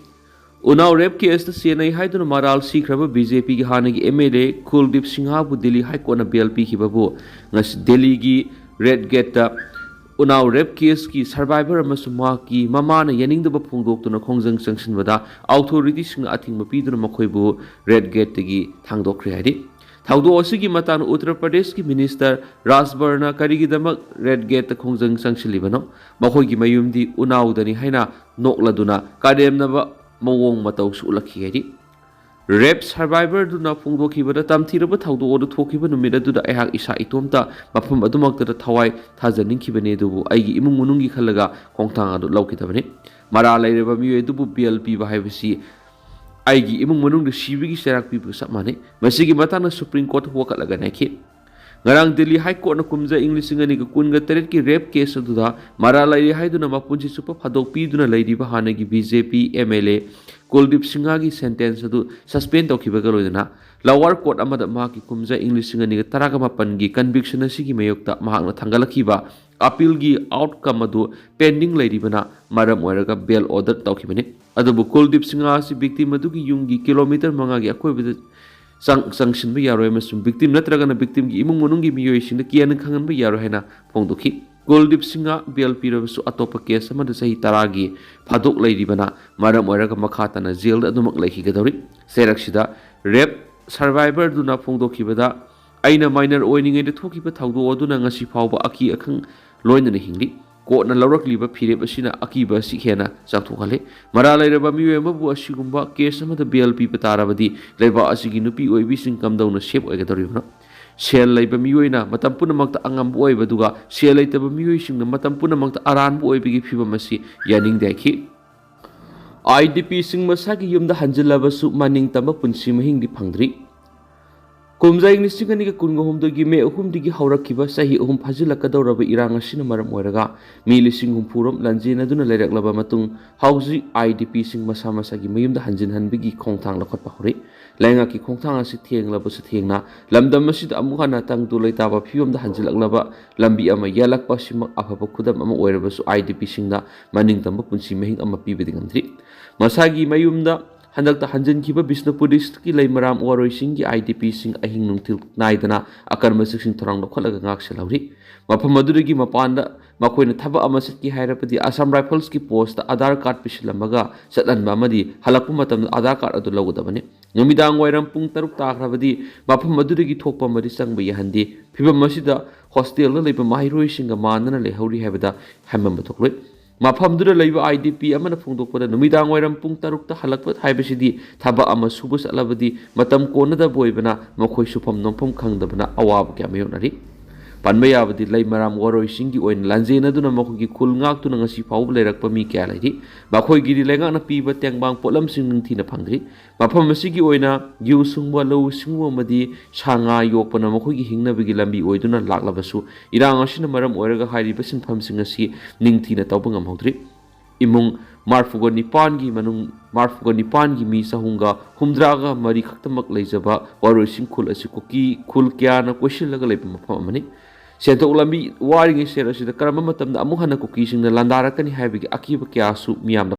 ꯎꯅꯥꯎ rape case ꯇ ꯆꯦꯟꯅꯩ ꯍꯥꯏꯗꯨꯅ ꯃꯔꯥꯜ ꯁꯤꯈ꯭ꯔꯕ ꯕꯤ ꯖꯦ ꯄꯤ ꯒꯤ ꯍꯥꯟꯅꯒꯤ ꯑꯦꯝ ꯑꯦꯜ ꯑꯦ ꯀꯨꯜꯗꯤꯞ ꯁꯤꯡꯍꯕꯨ ꯗꯤꯜꯂꯤ ꯍꯥꯏ ꯀꯣꯔꯠꯅ bail ꯄꯤꯈꯤꯕꯕꯨ ꯉꯁꯤ ꯗꯤꯜꯂꯤꯒꯤ ꯔꯦꯗ ꯒꯦꯠꯇ ꯎꯅꯥꯎ rape case ꯀꯤ survivor ꯑꯃꯁꯨꯡ ꯃꯍꯥꯛꯀꯤ ꯃꯃꯥꯅ ꯌꯥꯅꯤꯡꯗꯕ ꯐꯣꯡꯗꯣꯛꯇꯨꯅ ꯈꯣꯡꯖꯪ ꯆꯪꯁꯤꯟꯕꯗ authority ꯁꯤꯡꯅ ꯑꯊꯤꯡꯕ ꯄꯤꯗꯨꯅ ꯃꯈꯣꯏꯕꯨ ꯔꯦꯗ ꯒꯦꯠꯇꯒꯤ ꯊꯥꯡꯗꯣꯛꯈ꯭ꯔꯦ ꯍꯥꯏꯔꯤ꯫ ꯊꯧꯗꯣꯛ ꯑꯁꯤꯒꯤ ꯃꯇꯥꯡꯗ ꯎꯠꯇꯔ ꯄ꯭ꯔꯗꯦꯁꯀꯤ minister ꯔꯥꯖꯕꯔꯅ ꯀꯔꯤꯒꯤꯗꯃꯛ ꯔꯦꯗ ꯒꯦꯠꯇ ꯈꯣꯡꯖꯪ ꯆꯪꯁꯤꯜꯂꯤꯕꯅꯣ? ꯃꯈꯣꯏꯒꯤ ꯃꯌꯨꯝꯗꯤ ꯎꯅꯥꯎꯗꯅꯤ ꯍꯥꯏꯅ ꯅꯣꯛꯂꯗꯨꯅ ꯀꯔꯦꯝꯅꯕ ꯃꯑꯣꯡ ꯃꯇꯧꯁꯨ ꯎꯠꯂꯛꯈꯤ ꯍꯥꯏꯔꯤ꯫ Rape survivor ꯗꯨꯅ ꯐꯣꯡꯗꯣꯛꯈꯤꯕꯗ, ꯇꯝꯊꯤꯔꯕ ꯊꯧꯗꯣꯛ ꯑꯗꯨ ꯊꯣꯛꯈꯤꯕ ꯅꯨꯃꯤꯠ ꯑꯗꯨꯗ ꯑꯩꯍꯥꯛ ꯏꯁꯥ ꯏꯇꯣꯝꯇ ꯃꯐꯝ ꯑꯗꯨꯃꯛꯇꯗ ꯊꯋꯥꯏ ꯊꯥꯖꯅꯤꯡꯈꯤꯕꯅꯤ, ꯑꯗꯨꯕꯨ ꯑꯩꯒꯤ ꯏꯃꯨꯡ ꯃꯅꯨꯡꯒꯤ ꯈꯜꯂꯒ ꯈꯣꯡꯊꯥꯡ ꯑꯗꯨ ꯂꯧꯈꯤꯗꯕꯅꯤ꯫ ꯃꯔꯥꯜ ꯂꯩꯔꯕ ꯃꯤꯑꯣꯏ ꯑꯗꯨꯕꯨ bail ꯄꯤꯕ ꯍꯥꯏꯕꯁꯤ ꯑꯩꯒꯤ ꯏꯃꯨꯡ ꯃꯅꯨꯡꯗ ꯁꯤꯕꯒꯤ ꯆꯩꯔꯥꯛ ꯄꯤꯕꯒ ꯆꯞ ꯃꯥꯟꯅꯩ꯫ ꯃꯁꯤꯒꯤ ꯃꯇꯥꯡꯗ Supreme Court ꯋꯥꯀꯠꯂꯒ ꯅꯩꯈꯤ꯫ ꯉꯔꯥꯡ ꯗꯤꯜꯂꯤ ꯍꯥꯏ ꯀꯣꯔꯠꯅ ꯀꯨꯝꯖꯥ ꯏꯪ ꯂꯤꯁꯤꯡ ꯑꯅꯤꯒ ꯀꯨꯟꯒ ꯇꯔꯦꯠꯀꯤ rape case ꯑꯗꯨꯗ ꯃꯔꯥꯜ ꯂꯩꯔꯤ ꯍꯥꯏꯗꯨꯅ ꯃꯄꯨꯟꯁꯤ ꯆꯨꯞꯄ ꯐꯥꯗꯣꯛꯄꯤꯗꯨꯅ ꯂꯩꯔꯤꯕ ꯍꯥꯟꯅꯒꯤ B J P M L A Kuldeep ꯁꯤꯡꯍꯒꯤ ꯁꯦꯟꯇꯦꯟꯁ ꯑꯗꯨ ꯁꯁꯄꯦꯟ ꯇꯧꯈꯤꯕꯒ ꯂꯣꯏꯅꯅ ꯂꯋꯥꯔ ꯀꯣꯔꯠ ꯑꯃꯗ ꯃꯍꯥꯛꯀꯤ ꯀꯨꯝꯖꯥ ꯏꯪ ꯂꯤꯁꯤꯡ ꯑꯅꯤꯒ ꯇꯔꯥꯒ ꯃꯥꯄꯟꯒꯤ ꯀꯟꯚꯤꯛꯁꯟ ꯑꯁꯤꯒꯤ ꯃꯥꯌꯣꯛꯇ ꯃꯍꯥꯛꯅ ꯊꯥꯡꯒꯠꯂꯛꯈꯤꯕ ꯑꯄꯤꯜꯒꯤ ꯑꯥꯎꯠꯀꯝ ꯑꯗꯨ ꯄꯦꯟꯗꯤꯡ ꯂꯩꯔꯤꯕꯅ ꯃꯔꯝ ꯑꯣꯏꯔꯒ ꯕꯦꯜ ꯑꯣꯔꯗꯔ ꯇꯧꯈꯤꯕꯅꯤ꯫ ꯑꯗꯨꯕꯨ ꯀꯨꯜꯗꯤꯞ ꯁꯤꯡꯍ ꯑꯁꯤ ꯚꯤꯛꯇꯤꯝ ꯑꯗꯨꯒꯤ ꯌꯨꯝꯒꯤ ꯀꯤꯂꯣꯃꯤꯇꯔ ꯃꯉꯥꯒꯤ ꯑꯀꯣꯏꯕꯗ ꯆꯪ-, ꯆꯪꯁꯤꯟꯕ ꯌꯥꯔꯣꯏ ꯑꯃꯁꯨꯡ ꯚꯤꯛꯇꯤꯝ ꯅꯠꯇ꯭ꯔꯒꯅ ꯚꯤꯛꯇꯤꯝꯒꯤ ꯏꯃꯨꯡ ꯃꯅꯨꯡꯒꯤ ꯃꯤꯑꯣꯏꯁꯤꯡꯗ ꯀꯤꯍꯟ ꯈꯪꯍꯟꯕ ꯌꯥꯔꯣꯏ ꯍꯥꯏꯅ ꯐꯣꯡꯗꯣꯛꯈꯤ꯫ ꯀꯨꯜꯗꯤꯞ ꯁꯤꯡꯍ ꯕꯦꯜ ꯄꯤꯔꯕꯁꯨ ꯑꯇꯣꯞꯄ ꯀꯦꯁ ꯑꯃꯗ ꯆꯍꯤ ꯇꯔꯥꯒꯤ ꯐꯥꯗꯣꯛ ꯂꯩꯔꯤꯕꯅ ꯃꯔꯝ ꯑꯣꯏꯔꯒ ꯃꯈꯥ ꯇꯥꯅ ꯖꯦꯜꯗ ꯑꯗꯨꯃꯛ ꯂꯩꯈꯤꯒꯗꯧꯔꯤ꯫ ꯆꯩꯔꯛꯁꯤꯗ ꯔꯦꯞ ꯁꯔꯚꯥꯏꯚꯔꯗꯨꯅ ꯐꯣꯡꯗꯣꯛꯈꯤꯕꯗ, "ꯑꯩꯅ ꯃꯥꯏꯅꯔ ꯑꯣꯏꯔꯤꯉꯩꯗ ꯊꯣꯛꯈꯤꯕ ꯊꯧꯗꯣꯛ ꯑꯗꯨꯅ ꯉꯁꯤ ꯐꯥꯎꯕ ꯑꯀꯤ ꯑꯈꯪ ꯂꯣꯏꯅꯅ ꯍꯤꯡꯂꯤ꯫ ꯀꯣꯔꯠꯅ ꯂꯧꯔꯛꯂꯤꯕ ꯐꯤꯔꯦꯞ ꯑꯁꯤꯅ ꯑꯀꯤꯕ ꯑꯁꯤ ꯍꯦꯟꯅ ꯆꯥꯎꯊꯣꯛꯍꯜꯂꯤ꯫ ꯃꯔꯥꯜ ꯂꯩꯔꯕ ꯃꯤꯑꯣꯏ ꯑꯃꯕꯨ ꯑꯁꯤꯒꯨꯝꯕ ꯀꯦꯁ ꯑꯃꯗ ꯕꯦꯜ ꯄꯤꯕ ꯇꯥꯔꯕꯗꯤ ꯂꯩꯕꯥꯛ ꯑꯁꯤꯒꯤ ꯅꯨꯄꯤ ꯑꯣꯏꯕꯤꯁꯤꯡ ꯀꯝꯗꯧꯅ ꯁꯦꯞ ꯑꯣꯏꯒꯗꯧꯔꯤꯕꯅꯣ?" ꯁꯦꯜ ꯂꯩꯕ ꯃꯤꯑꯣꯏꯅ ꯃꯇꯝ ꯄꯨꯝꯅꯃꯛꯇ ꯑꯉꯝꯕ ꯑꯣꯏꯕ, ꯑꯗꯨꯒ ꯁꯦꯜ ꯂꯩꯇꯕ ꯃꯤꯑꯣꯏꯁꯤꯡꯅ ꯃꯇꯝ ꯄꯨꯝꯅꯃꯛꯇ ꯑꯔꯥꯟꯕ ꯑꯣꯏꯕꯒꯤ ꯐꯤꯕꯝ ꯑꯁꯤ ꯌꯥꯅꯤꯡꯗꯦ ꯍꯥꯏꯈꯤ꯫ ꯑꯥꯏ ꯗꯤ ꯄꯤꯁꯤꯡ ꯃꯁꯥꯒꯤ ꯌꯨꯝꯗ ꯍꯟꯖꯤꯜꯂꯕꯁꯨ ꯃꯅꯤꯡ ꯇꯝꯕ ꯄꯨꯟꯁꯤ ꯃꯍꯤꯡꯗꯤ ꯐꯪꯗ꯭ꯔꯤ꯫ ꯀꯨꯝꯖꯥ ꯏꯪ ꯂꯤꯁꯤꯡ ꯑꯅꯤꯒ ꯀꯨꯟꯒ ꯍꯨꯝꯗꯣꯏꯒꯤ ꯃꯦ ꯑꯍꯨꯝꯗꯒꯤ ꯍꯧꯔꯛꯈꯤꯕ ꯆꯍꯤ ꯑꯍꯨꯝ ꯐꯥꯖꯤꯜꯂꯛꯀꯗꯧꯔꯕ ꯏꯔꯥꯡ ꯑꯁꯤꯅ ꯃꯔꯝ ꯑꯣꯏꯔꯒ ꯃꯤ ꯂꯤꯁꯤꯡ ꯍꯨꯝꯐꯨ ꯔꯣꯝ ꯂꯥꯟꯖꯦꯟꯅꯗꯨꯅ ꯂꯩꯔꯛꯂꯕ ꯃꯇꯨꯡ, ꯍꯧꯖꯤꯛ ꯑꯥꯏ ꯗꯤ ꯄꯤꯁꯤꯡ ꯃꯁꯥ ꯃꯁꯥꯒꯤ ꯃꯌꯨꯝꯗ ꯍꯟꯖꯤꯟꯍꯟꯕꯒꯤ ꯈꯣꯡꯊꯥꯡ ꯂꯧꯈꯠꯄ ꯍꯧꯔꯛꯏ꯫ ꯂꯩꯉꯥꯛꯀꯤ ꯈꯣꯡꯊꯥꯡ ꯑꯁꯤ ꯊꯦꯡꯂꯕꯁꯨ ꯊꯦꯡꯅ ꯂꯝꯗꯝ ꯑꯁꯤꯗ ꯑꯃꯨꯛ ꯍꯟꯅ ꯇꯪꯗꯨ ꯂꯩꯇꯥꯕ ꯐꯤꯕꯝꯗ ꯍꯟꯖꯤꯜꯂꯛꯂꯕ ꯂꯝꯕꯤ ꯑꯃ ꯌꯥꯜꯂꯛꯄ ꯑꯁꯤꯃꯛ ꯑꯐꯕ ꯈꯨꯗꯝ ꯑꯃ ꯑꯣꯏꯔꯕꯁꯨ, ꯑꯥꯏ ꯗꯤ ꯄꯤꯁꯤꯡꯅ ꯃꯅꯤꯡ ꯇꯝꯕ ꯄꯨꯟꯁꯤ ꯃꯍꯤꯡ ꯑꯃ ꯄꯤꯕꯗꯤ ꯉꯝꯗ꯭ꯔꯤ꯫ ꯃꯁꯥꯒꯤ ꯃꯌꯨꯝꯗ ꯍꯟꯗꯛꯇ ꯍꯟꯖꯤꯟꯈꯤꯕ ꯕꯤꯁꯅꯨꯄꯨꯔ ꯗꯤꯁꯇ꯭ꯔꯤꯛꯀꯤ ꯂꯩꯃꯔꯥꯝ ꯋꯥꯔꯣꯏꯁꯤꯡꯒꯤ ꯑꯥꯏ ꯗꯤ ꯄꯤꯁꯤꯡ ꯑꯍꯤꯡ ꯅꯨꯡꯊꯤꯜ ꯅꯥꯏꯗꯅ ꯑꯀꯟꯕ ꯆꯦꯛꯁꯤꯟ ꯊꯧꯔꯥꯡ ꯂꯧꯈꯠꯂꯒ ꯉꯥꯛ ꯁꯦꯜꯍꯧꯔꯤ꯫ ꯃꯐꯝ ꯑꯗꯨꯗꯒꯤ ꯃꯄꯥꯟꯗ ꯃꯈꯣꯏꯅ ꯊꯕꯛ ꯑꯃ ꯆꯠꯀꯦ ꯍꯥꯏꯔꯕꯗꯤ ꯑꯁꯥꯝ ꯔꯥꯏꯐꯜꯁꯀꯤ ꯄꯣꯁꯇ ꯑꯥꯙꯥꯔ ꯀꯥꯔꯗ ꯄꯤꯁꯤꯜꯂꯝꯃꯒ ꯆꯠꯍꯟꯕ ꯑꯃꯗꯤ ꯍꯜꯂꯛꯄ ꯃꯇꯝꯗ ꯑꯥꯙꯥꯔ ꯀꯥꯔꯗ ꯑꯗꯨ ꯂꯧꯒꯗꯕꯅꯤ꯫ ꯅꯨꯃꯤꯗꯥꯡ ꯋꯥꯏꯔꯝ ꯄꯨꯡ ꯇꯔꯨꯛ ꯇꯥꯈ꯭ꯔꯕꯗꯤ ꯃꯐꯝ ꯑꯗꯨꯗꯒꯤ ꯊꯣꯛꯄ ꯑꯃꯗꯤ ꯆꯪꯕ ꯌꯥꯍꯟꯗꯦ꯫ ꯐꯤꯚꯝ ꯑꯁꯤꯗ ꯍꯣꯁꯇꯦꯜꯗ ꯂꯩꯕ ꯃꯍꯩꯔꯣꯏꯁꯤꯡꯒ ꯃꯥꯟꯅꯅ ꯂꯩꯍꯧꯔꯤ ꯍꯥꯏꯕꯗ ꯍꯥꯏꯃꯟꯕ ꯊꯣꯛꯂꯣꯏ꯫ ꯃꯐꯝꯗꯨꯗ ꯂꯩꯕ ꯑꯥꯏ ꯗꯤ ꯄꯤ ꯑꯃꯅ ꯐꯣꯡꯗꯣꯛꯄꯗ, ꯅꯨꯃꯤꯗꯥꯡ ꯋꯥꯏꯔꯝ ꯄꯨꯡ ꯇꯔꯨꯛꯇ ꯍꯜꯂꯛꯄ ꯍꯥꯏꯕꯁꯤꯗꯤ ꯊꯕꯛ ꯑꯃ ꯁꯨꯕ ꯆꯠꯂꯕꯗꯤ ꯃꯇꯝ ꯀꯣꯟꯅꯗꯕ ꯑꯣꯏꯕꯅ ꯃꯈꯣꯏ ꯁꯨꯐꯝ ꯅꯣꯝꯐꯝ ꯈꯪꯗꯕꯅ ꯑꯋꯥꯕ ꯀꯌꯥ ꯃꯥꯌꯣꯛꯅꯔꯤ꯫ ꯄꯟꯕ ꯌꯥꯕꯗꯤ, ꯂꯩꯃꯔꯥꯝ ꯋꯥꯔꯣꯏꯁꯤꯡꯒꯤ ꯑꯣꯏꯅ ꯂꯥꯟꯖꯦꯟꯅꯗꯨꯅ ꯃꯈꯣꯏꯒꯤ ꯈꯨꯜ ꯉꯥꯛꯇꯨꯅ ꯉꯁꯤ ꯐꯥꯎꯕ ꯂꯩꯔꯛꯄ ꯃꯤ ꯀꯌꯥ ꯂꯩꯔꯤ꯫ ꯃꯈꯣꯏꯒꯤꯗꯤ ꯂꯩꯉꯥꯛꯅ ꯄꯤꯕ ꯇꯦꯡꯕꯥꯡ ꯄꯣꯠꯂꯝꯁꯤꯡ ꯅꯤꯡꯊꯤꯅ ꯐꯪꯗ꯭ꯔꯤ꯫ ꯃꯐꯝ ꯑꯁꯤꯒꯤ ꯑꯣꯏꯅ ꯌꯨ ꯁꯨꯡꯕ, ꯂꯧꯎ ꯁꯤꯡꯎ ꯑꯃꯗꯤ ꯁꯥ ꯉꯥ ꯌꯣꯛꯄꯅ ꯃꯈꯣꯏꯒꯤ ꯍꯤꯡꯅꯕꯒꯤ ꯂꯝꯕꯤ ꯑꯣꯏꯗꯨꯅ ꯂꯥꯛꯂꯕꯁꯨ, ꯏꯔꯥꯡ ꯑꯁꯤꯅ ꯃꯔꯝ ꯑꯣꯏꯔꯒ ꯍꯥꯏꯔꯤꯕ ꯁꯤꯟꯐꯝꯁꯤꯡ ꯑꯁꯤ ꯅꯤꯡꯊꯤꯅ ꯇꯧꯕ ꯉꯝꯍꯧꯗ꯭ꯔꯤ꯫ ꯏꯃꯨꯡ ꯃꯔꯤꯐꯨꯒ ꯅꯤꯄꯥꯟꯒꯤ ꯃꯅꯨꯡ ꯃꯔꯤꯐꯨꯒ ꯅꯤꯄꯥꯟꯒꯤ ꯃꯤ ꯆꯍꯨꯝꯒ ꯍꯨꯝꯗ꯭ꯔꯥꯒ ꯃꯔꯤ ꯈꯛꯇꯃꯛ ꯂꯩꯖꯕ ꯋꯥꯔꯣꯏꯁꯤꯡ ꯈꯨꯜ ꯑꯁꯤ ꯀꯨꯀꯤ ꯈꯨꯜ ꯀꯌꯥꯅ ꯀꯣꯏꯁꯤꯜꯂꯒ ꯂꯩꯕ ꯃꯐꯝ ꯑꯃꯅꯤ꯫ ꯁꯦꯟꯊꯣꯛ ꯂꯝꯕꯤ ꯋꯥꯔꯤꯉꯩ ꯁꯦꯜ ꯑꯁꯤꯗ ꯀꯔꯝꯕ ꯃꯇꯝꯗ ꯑꯃꯨꯛ ꯍꯟꯅ ꯀꯨꯀꯤꯁꯤꯡꯅ ꯂꯥꯟꯗꯥꯔꯛꯀꯅꯤ ꯍꯥꯏꯕꯒꯤ ꯑꯀꯤꯕ ꯀꯌꯥꯁꯨ ꯃꯤꯌꯥꯝꯅ